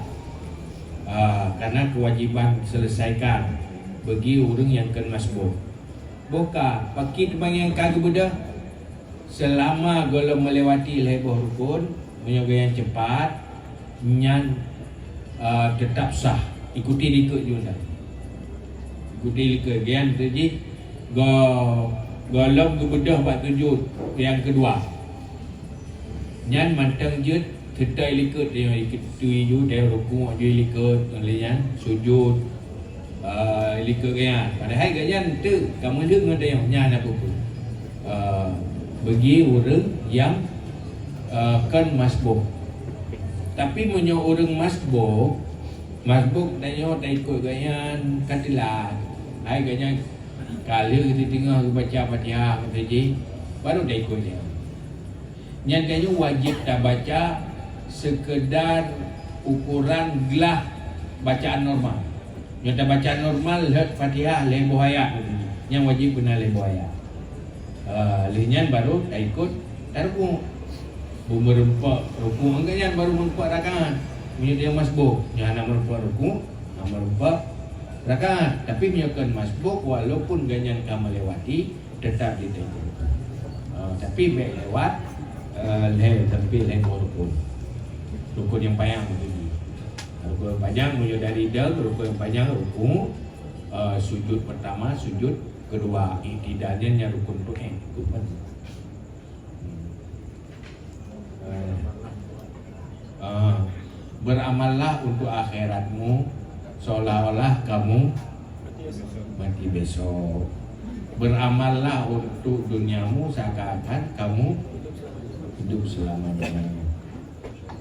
Ah, karena kewajiban selesaikan bagi ureuëng nyang kon masbuk. Boh ka, pakri teuma nyang ka geubeudôh, Seulama gohlom meulewati lhée boh rukun, meunyoe gobnyan cepat, nyan, eh, teutap sah. Ikuti likot jih dah. Ikuti likot. Gobnyan tu jih, go-, gohlom geubeudôh bak sujud nyang keudua. Nyan mantong jeuet Seutôt likot, teuh likot, teuh ju, teuh rukuk ju likot, lheueh nyan sujud, eh, likot gobnyan. Padahai gobnyan teuh ka meulheueh ngon tanyoe, nyan na peue-peue. Eh, bagi ureuëng nyang, eh, kon masbuk. Tapi meunyoe ureuëng masbuk, masbuk tanyoe taikot gobnyan ka teulat. Hai gobnyan ka lheueh teudeungoe geubaca Fatihah, kata jih, baru taikot nyan. Nyan tanyoe wajéb tabaca seukeudar ukoran glah bacaan normal. Nyoe tabaca normal lheueh Fatihah lhée boh ayat, nyan wajéb beuna lhée boh ayat. Ah, lheueh nyan baru taikot tarukuk. Beumeureumpok rukuk, angka nyan baru meureumpok rakaat. Meunyoe dia masbuk, nyan hana meureumpok rukuk, hana meureumpok rakaat. Tapi meunyoe kon masbuk, walaupun gobnyan ka meulewati, Teutap di tengku. Ah, tapi bék lewat, eh, lhée, sampai lhée boh rukun. Rukun nyang panyang tadi. Rukun nyang panyang, meunyoe dari deuh, rukun nyang panyang, rukuk, eh, sujud pertama, sujud kedua, i'tidal nyan, nyan rukun tu, eh, rukun. Hmm. Eh, eh, beramallah untuk akhiratmu seolah-olah kamu mati besok. Beramallah untuk duniamu seakan-akan kamu hidup selamanya.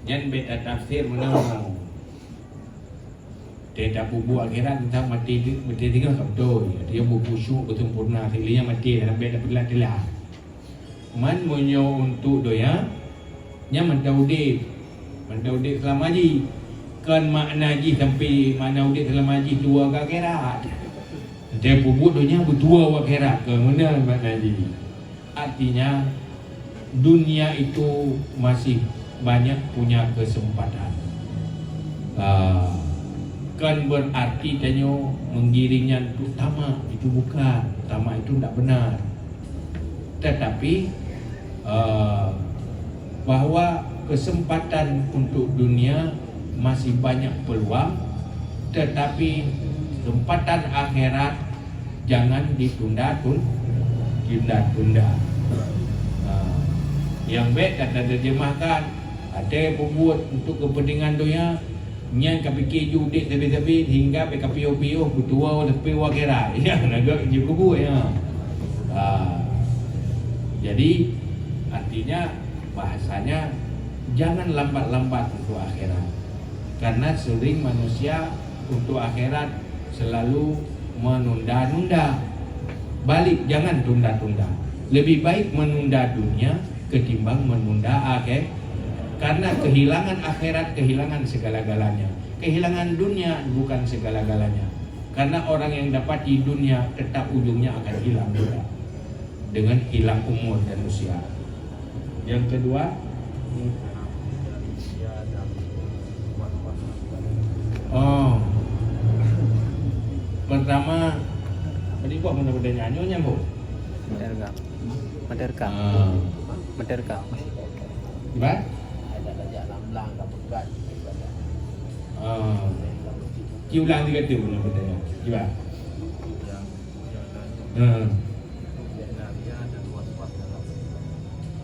Nyan bék tatafsir meunoe. Teuh tapeubuet akhirat, teuh maté, maté tinggai ka beutôi. Artinya beukhusyuk, beusempurna, lheueh nyan maté, hana bék tapeutelat-telat. Man meunyoe untuk donya, nyan mantong udeb. Mantong udeb seulama jih. Kon makna jih sampai makna udeb seulama jih tuwoe ka akhirat. Teuh peubuet donya beutuwoe u akhirat, kon meunan makna jih. Artinya, dunia itu masih banyak punya kesempatan. Ah, kan berarti tanyoe menggiring nyan untuk tamak, itu bukan. Tamak itu tidak benar. Tetapi, ah, bahwa kesempatan untuk dunia Masih banyak peluang, tetapi kesempatan akhirat jangan ditunda-tun-, tunda-tunda. Ha, nyang bèk ka taterjemahkan, até peubuet untuk kepentingan dunia, nyan ka pike ju udép sabe-sabe sehingga bèk ka piôh-piôh beutuwo leupie u akhirat. Nyan na gèt jipeubuet nyan. Ha. Jadi, artinya, bahasanya, jangan lambat-lambat untuk akhirat. Karena sering manusia untuk akhirat selalu menunda-nunda. Balik, jangan tunda-tunda. Lebih baik menunda dunia ketimbang menunda akhir. Karena kehilangan akhirat, kehilangan segala-galanya. Kehilangan dunia bukan segala-galanya. Karena orang yang dapati dunia tetap ujungnya akan hilang juga. Dengan hilang umur dan usia. Yang kedua, oh, pertama, tadi buat mana pertanyaan nyonya, Bu? Merdeka. Merdeka. Ah. Merdeka. Gimana? Ah. Diulang tiga tu mana pertanyaan. Gimana? Hmm.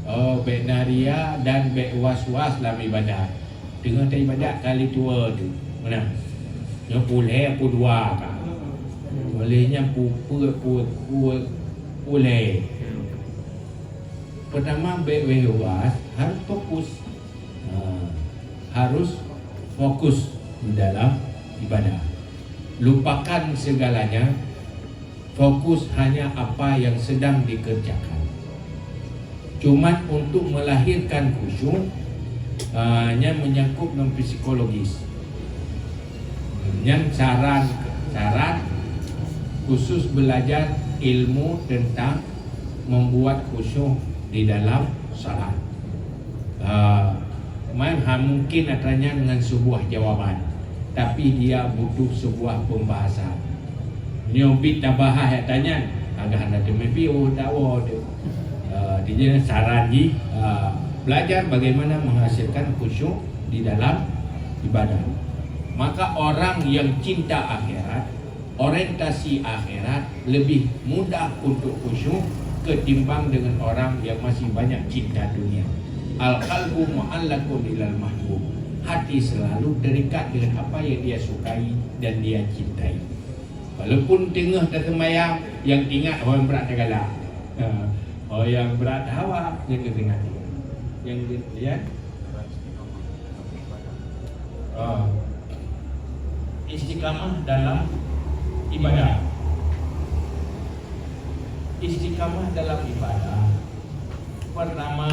Oh, bèk na ria dan bèk was-was lam ibadat. Teungoh taibadat kali dua tu. Meunan. Nyoe pulhèe peuet dua ka. Oleh nyan peuet, peuet, peuet, pulhèe. Pertama, bèk was-was, harus fokus. Ha, harus fokus di dalam ibadah. Lupakan segalanya, fokus hanya apa yang sedang dikerjakan. Cuman untuk melahirkan khusyuk, ah, nyan menyangkut ngon psikologis. Nyan saran, saran khusus belajar ilmu tentang membuat khusyuk di dalam salat. Ah, Man hana mungkin atra nyan ngon sebuah jawaban, tapi dia butuh sebuah pembahasan. Nyoe bit tabahas atra nyan, agak hana teumeupiôh dakwa tu. Ah, di jih saran jih, ah, belajar bagaimana menghasilkan khusyuk di dalam ibadah. Maka orang yang cinta akhirat, orientasi akhirat lebih mudah untuk khusyuk ketimbang dengan orang yang masih banyak cinta dunia. Al-qalbu mu'allaqun ilal mahbub. Hati selalu terikat dengan apa yang dia sukai dan dia cintai. Walaupun teungoh taseumayang, nyang ingat ho nyang brat tagala. Ha, ho nyang brat hawa, nyang teuingat. Nyang, ya. Ah. Istiqamah dalam ibadah. Istiqamah dalam ibadah, pertama,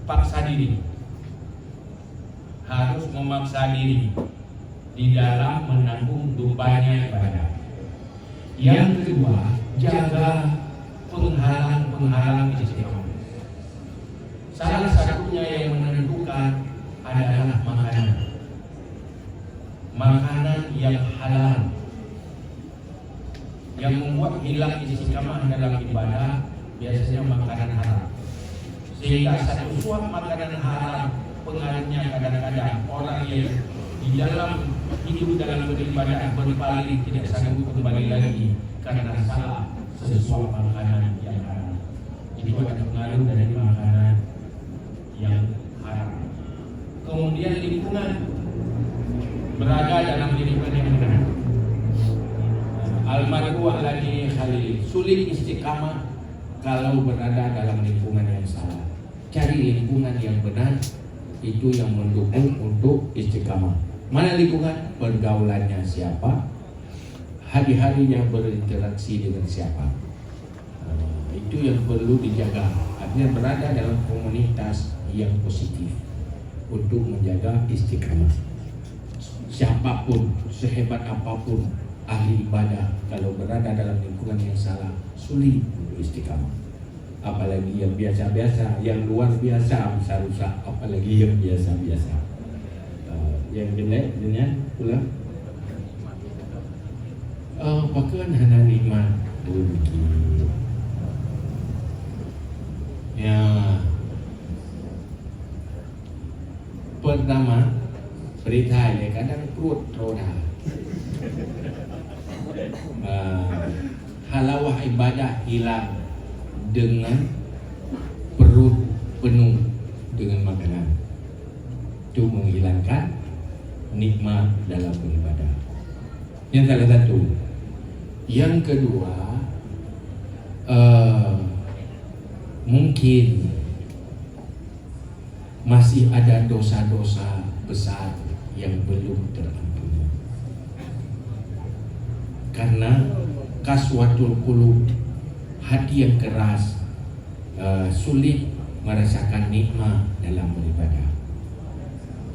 paksa diri. Harus memaksa diri di dalam menanggung bebannya ibadah. Yang kedua, jaga penghalang-penghalang istiqamah. Salah satunya yang menentukan adalah makanan. Makanan yang halal. Yang membuat hilang istiqamah dalam ibadah biasanya makanan haram. Sehingga satu suap makanan haram pengaruhnya kadang-kadang orang yang di dalam hidup dalam beribadah berpaling, tidak sanggup kembali lagi karena salah sesuap makanan yang haram. Itu ada pengaruh dari makanan yang haram. Kemudian lingkungan, berada dalam lingkungan yang benar. Al-mar'u ala dini khalili. Sulit istiqamah kalau berada dalam lingkungan yang salah. Cari lingkungan yang benar, itu yang mendukung untuk istiqamah. Mana lingkungan? Pergaulannya siapa? Hari-harinya berinteraksi dengan siapa? Ah, itu yang perlu dijaga. Artinya berada dalam komunitas yang positif untuk menjaga istiqamah. Siapapun, sehebat apapun ahli ibadah, kalau berada dalam lingkungan yang salah, sulit untuk istiqamah. Apalagi yang biasa-biasa, yang luar biasa bisa rusak, apalagi yang biasa-biasa. Ah, yang jelek dengan pula. Oh, pakon hana nikmat rezeki. Ya. Pertama, peurintah ilée kadang pruet troda. Ah, halawah ibadah hilang dengan perut penuh dengan makanan. Itu menghilangkan nikmat dalam beribadah. Yang salah satu. Yang kedua, eh, mungkin masih ada dosa-dosa besar yang belum terampuni. Karena qaswatul qulub, hati yang keras, eh, sulit merasakan nikmat dalam beribadah.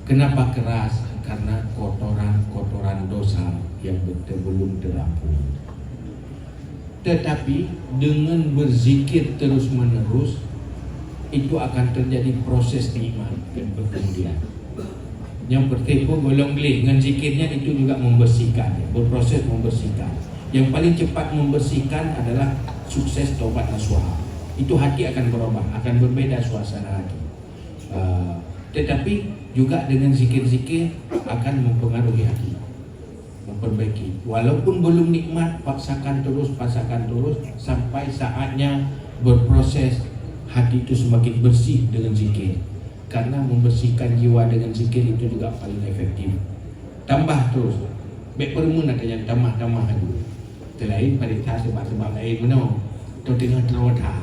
Kenapa keras? Karena kotoran-kotoran dosa yang bete-, belum terampuni. Tetapi dengan berzikir terus-menerus, itu akan terjadi proses nikmat dan perkembangan. Yang pertama, golom gleh ngon zikirnya itu juga membersihkan, berproses membersihkan. Yang paling cepat membersihkan adalah sukses taubat nasuha. Itu hati akan berubah, akan berbeda suasana hati. Ah, tetapi juga dengan zikir-zikir akan mempengaruhi hati, memperbaiki. Walaupun belum nikmat, paksakan terus, paksakan terus sampai saatnya berproses, hati itu semakin bersih dengan zikir. Karena membersihkan jiwa dengan zikir itu juga paling efektif. Tambah terus. Bék peureumeun ata nyang tamah-tamah laju. Teulaén peurintah sabab-sabab laén meunoe. Teuteungoh teurawat ha.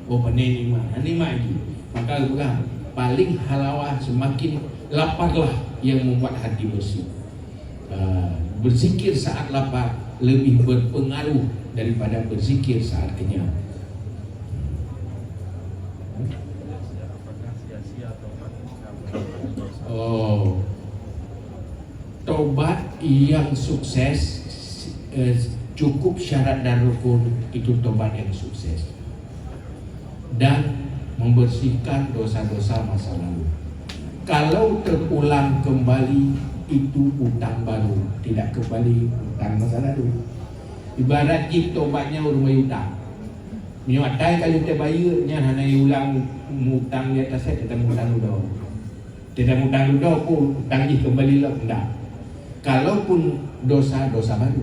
Oh, pané nikmat. Ha, nikmat lagi. Maka geupeugah, paling halawah semakin laparlah yang membuat hati bersih. Ah, berzikir saat lapar lebih berpengaruh daripada berzikir saat kenyang. Oh. Tobat yang sukses, eh, cukup syarat dan rukun, itu tobat yang sukses. Dan membersihkan dosa-dosa masa lalu. Kalau terulang kembali, itu utang baru, tidak kembali utang masa lalu. Ibarat jih tobatnya ureuëng bayeue utang. Meunyoe atai ka lheueh tabayeue, nyan hana iulang utang di atas, eh, teutap utang dudoe. Tidak mudah-mudah pun utang jih kembali lom, tidak. Kalaupun dosa, dosa baru,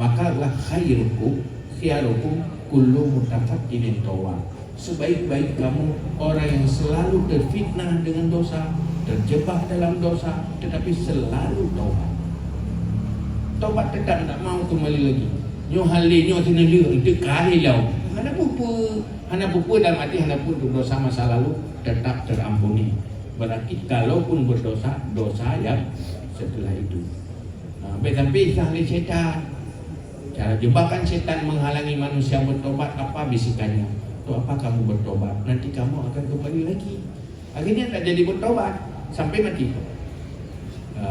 maka adalah khairukum, khiyarukum, kullu mutafakkinin tawwab. Sebaik-baik kamu orang yang selalu terfitnah dengan dosa, terjebak dalam dosa, tetapi selalu taubat. Taubat tetap tidak mau kembali lagi. Nyoe hal lé, nyoe teuneuh lé, untuk kali lom. Hana peue-peue, hana peue-peue dalam hati, hana pun dosa masa lalu tetap terampuni. Berarti kalaupun berdosa, dosa yang setelah itu. Ha, sampai-sampai disah lé setan. Cara jebakan setan menghalangi manusia bertobat apa bisikannya? Untuk apa kamu bertobat? Nanti kamu akan kembali lagi. Akhirnya tak jadi bertobat sampai mati. Ha.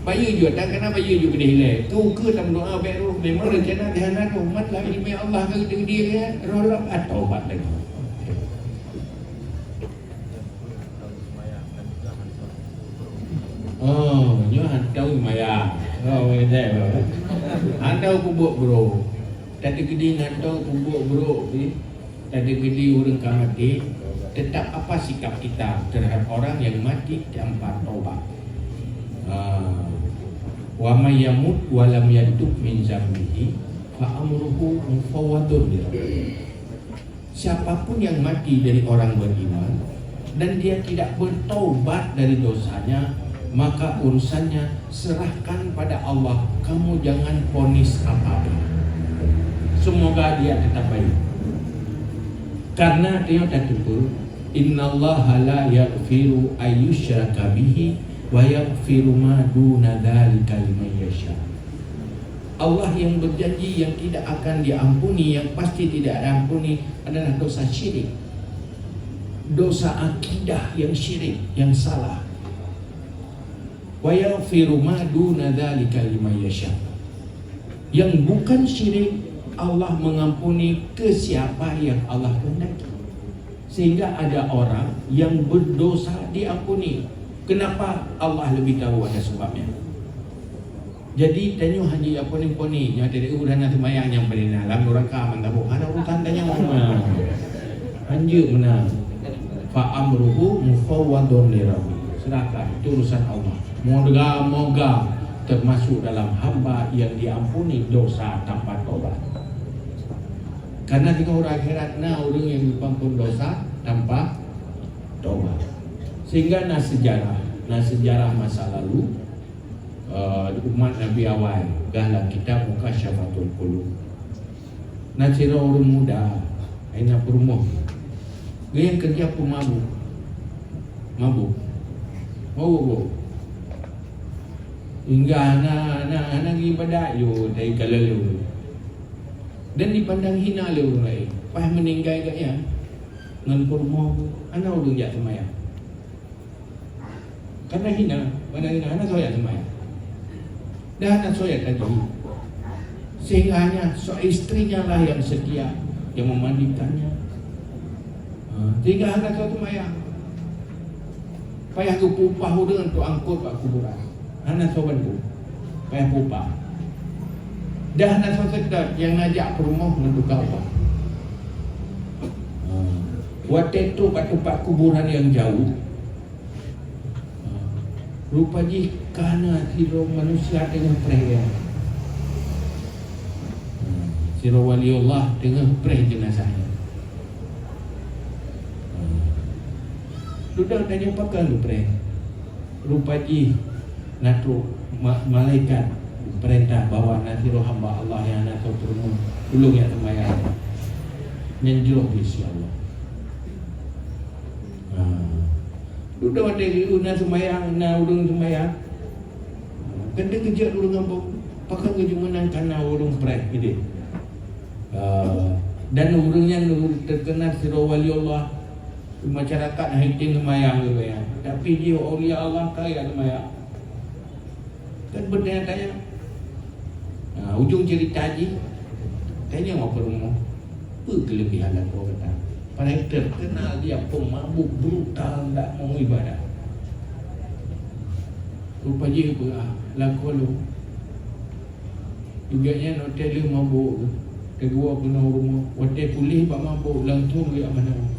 Bayeue jih, dan kena bayeue jih keudeh ilée. Keu-keu tameudoa bék roh, memang rencana di hana roh. Mat lam ileumé Allah ka geudeungoe dia, roh lom, ah, tobat lagi. Oh, nyoe hantom maya. Oh, weh deh, weh. Hantom peubuet brok. Tadi gede hantom peubuet brok, eh. Tadi gede ureuëng ka mati. Tetap apa sikap kita terhadap orang yang mati tanpa taubat? Ah. Wa may yamut wa lam yatub min zambihi fa amruhu mufawwadun li rabbih. Siapapun yang mati dari orang beriman dan dia tidak bertaubat dari dosanya, maka urusannya serahkan pada Allah. Kamu jangan ponis apa-apa. Semoga dia tetap baik. Karena dia tateupeue, innallaha la yaghfiru ayyusyraka bihi wa yaghfiru ma duna dzalika liman yasha. Allah yang berjanji yang tidak akan diampuni, yang pasti tidak diampuni adalah dosa syirik. Dosa akidah yang syirik, yang salah. Wa yaghfiru ma duna dzalika liman yasha. Yang bukan syirik, Allah mengampuni ke siapa yang Allah kehendaki. Sehingga ada orang yang berdosa diampuni. Kenapa? Allah lebih tahu ada sebabnya. Jadi, tanyoe hana jiampuni-puni, nyoe dari ureuëng hana seumayang nyang beurinah lam nuraka mantabo. Hana urusan tanyoe. Hanjeuet meunan. Fa amruhu mufawwadun li rabbih. Serahkan, itu urusan Allah. Moga-moga termasuk dalam hamba yang diampuni dosa tanpa tobat. Karena di uroe akhirat na ureuëng yang diampun dosa tanpa tobat. Sehingga na sejarah, na sejarah masa lalu, eh, umat Nabi awai, dalam kitab Mukasyafatul Qulub. Na sidroe ureuëng muda, hai na peurumoh. Geuh nyang keureuja peumabök. Mabök. Mabök, bök. Hingga hana, hana, hana geuibadat yôh, tai ka lalu. Dan dipandang hina lé ureuëng laén. Pas meuninggai gobnyan, ngon peurumoh, hana ureuëng jak seumayang. Karena hina, mana hina, hana soe jak seumayang. Dan hana soe jak tajwid. Sehingga hanya so-, istrinya lah yang setia, yang memandikannya. Ha, sehingga hana soe seumayang. Payah geupeuupah ureuëng untuk angkot bak kuburan. Hana soe bantu. Payah peuupah. Dan hana soe seutôt nyang na jak peurumoh ngon tukang upah. Ha. Watée trok bak teumpat kuburan nyang jauh, rupa jih ka na sidroe manusia teungoh preh nyan. Sidroe wali Allah teungoh preh jeunazah nyan. Dudoe tanyoe pakon geupreh. Rupa jih na trok ma-, malaikat peurintah bahwa na sidroe hamba Allah nyang na soe peurumoh, tulông jak seumayang. Nyan jroh bak sisi Allah. Ha. Dudoe watée geuh na seumayang, na ureuëng seumayang. Kan teukeujot ureuëng gampông, pakon geujak meunan kana ureuëng preh idéh. Ah, dan ureuëng nyan terkenal sidroe wali Allah. Masyarakat hai tem seumayang lé, tapi jih aulia Allah ka jak seumayang. Kan beutanya-tanya. Nah, ujong cerita jih, tanya bak peurumoh, "Peue keulebihan lakoe gata?" Padahai terkenal dia pemabuk brutal, ndak mau ibadah. Rupa jih peugah, "Lakoe lôn." Juga nyan watée lheueh mabuk, teugua keunoe rumoh, watée puléh bak mabuk, langsung geujak manoe.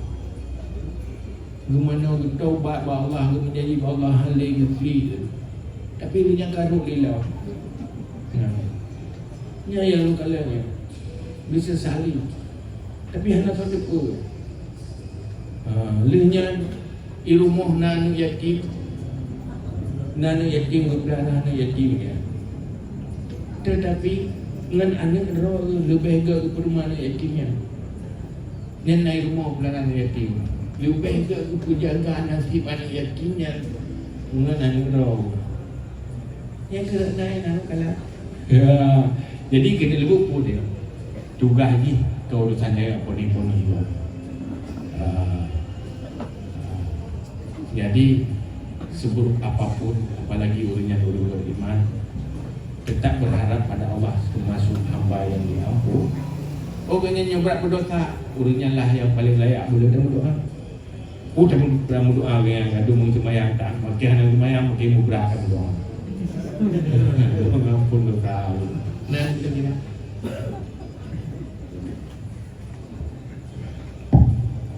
Geumanoe, geutaubat bak Allah, geumeujanji bak Allah, hana lé geuklik. Tapi lheueh nyan ka rhot lé lawa. Nah. Nyan nyang lôn kalon nyan. Geusesali. Tapi hana soe teupeue. Ha, lheueh nyan, i rumoh na aneuëk yatim. Na aneuëk yatim, geupeulara aneuëk yatim nyan. Teutapi, ngon aneuëk droe leubeh gét geupeurumoh aneuëk yatim nyan. Nyan na i rumoh peulara aneuëk yatim. Leubeh gét geupeujaga naseb aneuëk yatim nyan ngon aneuëk droe. Nyang keuneuk na nyang na kalon. Ya, jadi keuneuk leubuet peue teuh? Tugaih jih keu urusan jih poni-poni tu. Ah, jadi, seburuk apapun, apalagi ureuëng nyan ureuëng beriman, tetap berharap pada Allah termasuk hamba yang diampun. Oh, gobnyan nyang brat berdosa, ureuëng nyan lah yang paling layak boleh meudoa. Oh, tapi dalam doa yang gaduh mungkin sembahyang tak, makin hana sembahyang, makin mubrah kan doa. Mengampun dosa. Nah, kita kira.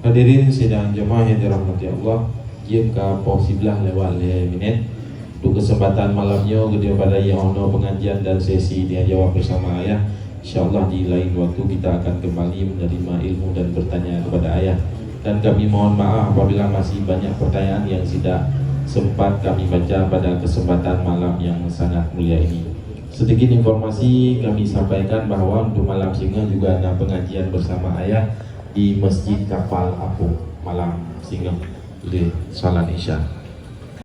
Hadirin sidang jemaah yang dirahmati Allah, jeuem ka poh siblaih lewat lhée minét. Untuk kesempatan malam nyoe, geutanyoe padahai nyang unoe pengajian dan sesi tanya jawab bersama Ayah. Insya Allah di lain waktu kita akan kembali menerima ilmu dan bertanya kepada Ayah. Dan kami mohon maaf apabila masih banyak pertanyaan yang tidak sempat kami baca pada kesempatan malam yang sangat mulia ini. Sedikit informasi kami sampaikan bahwa untuk malam singoh juga ada pengajian bersama Ayah di Masjid Kapal Apung malam singoh leubeh salat Isya.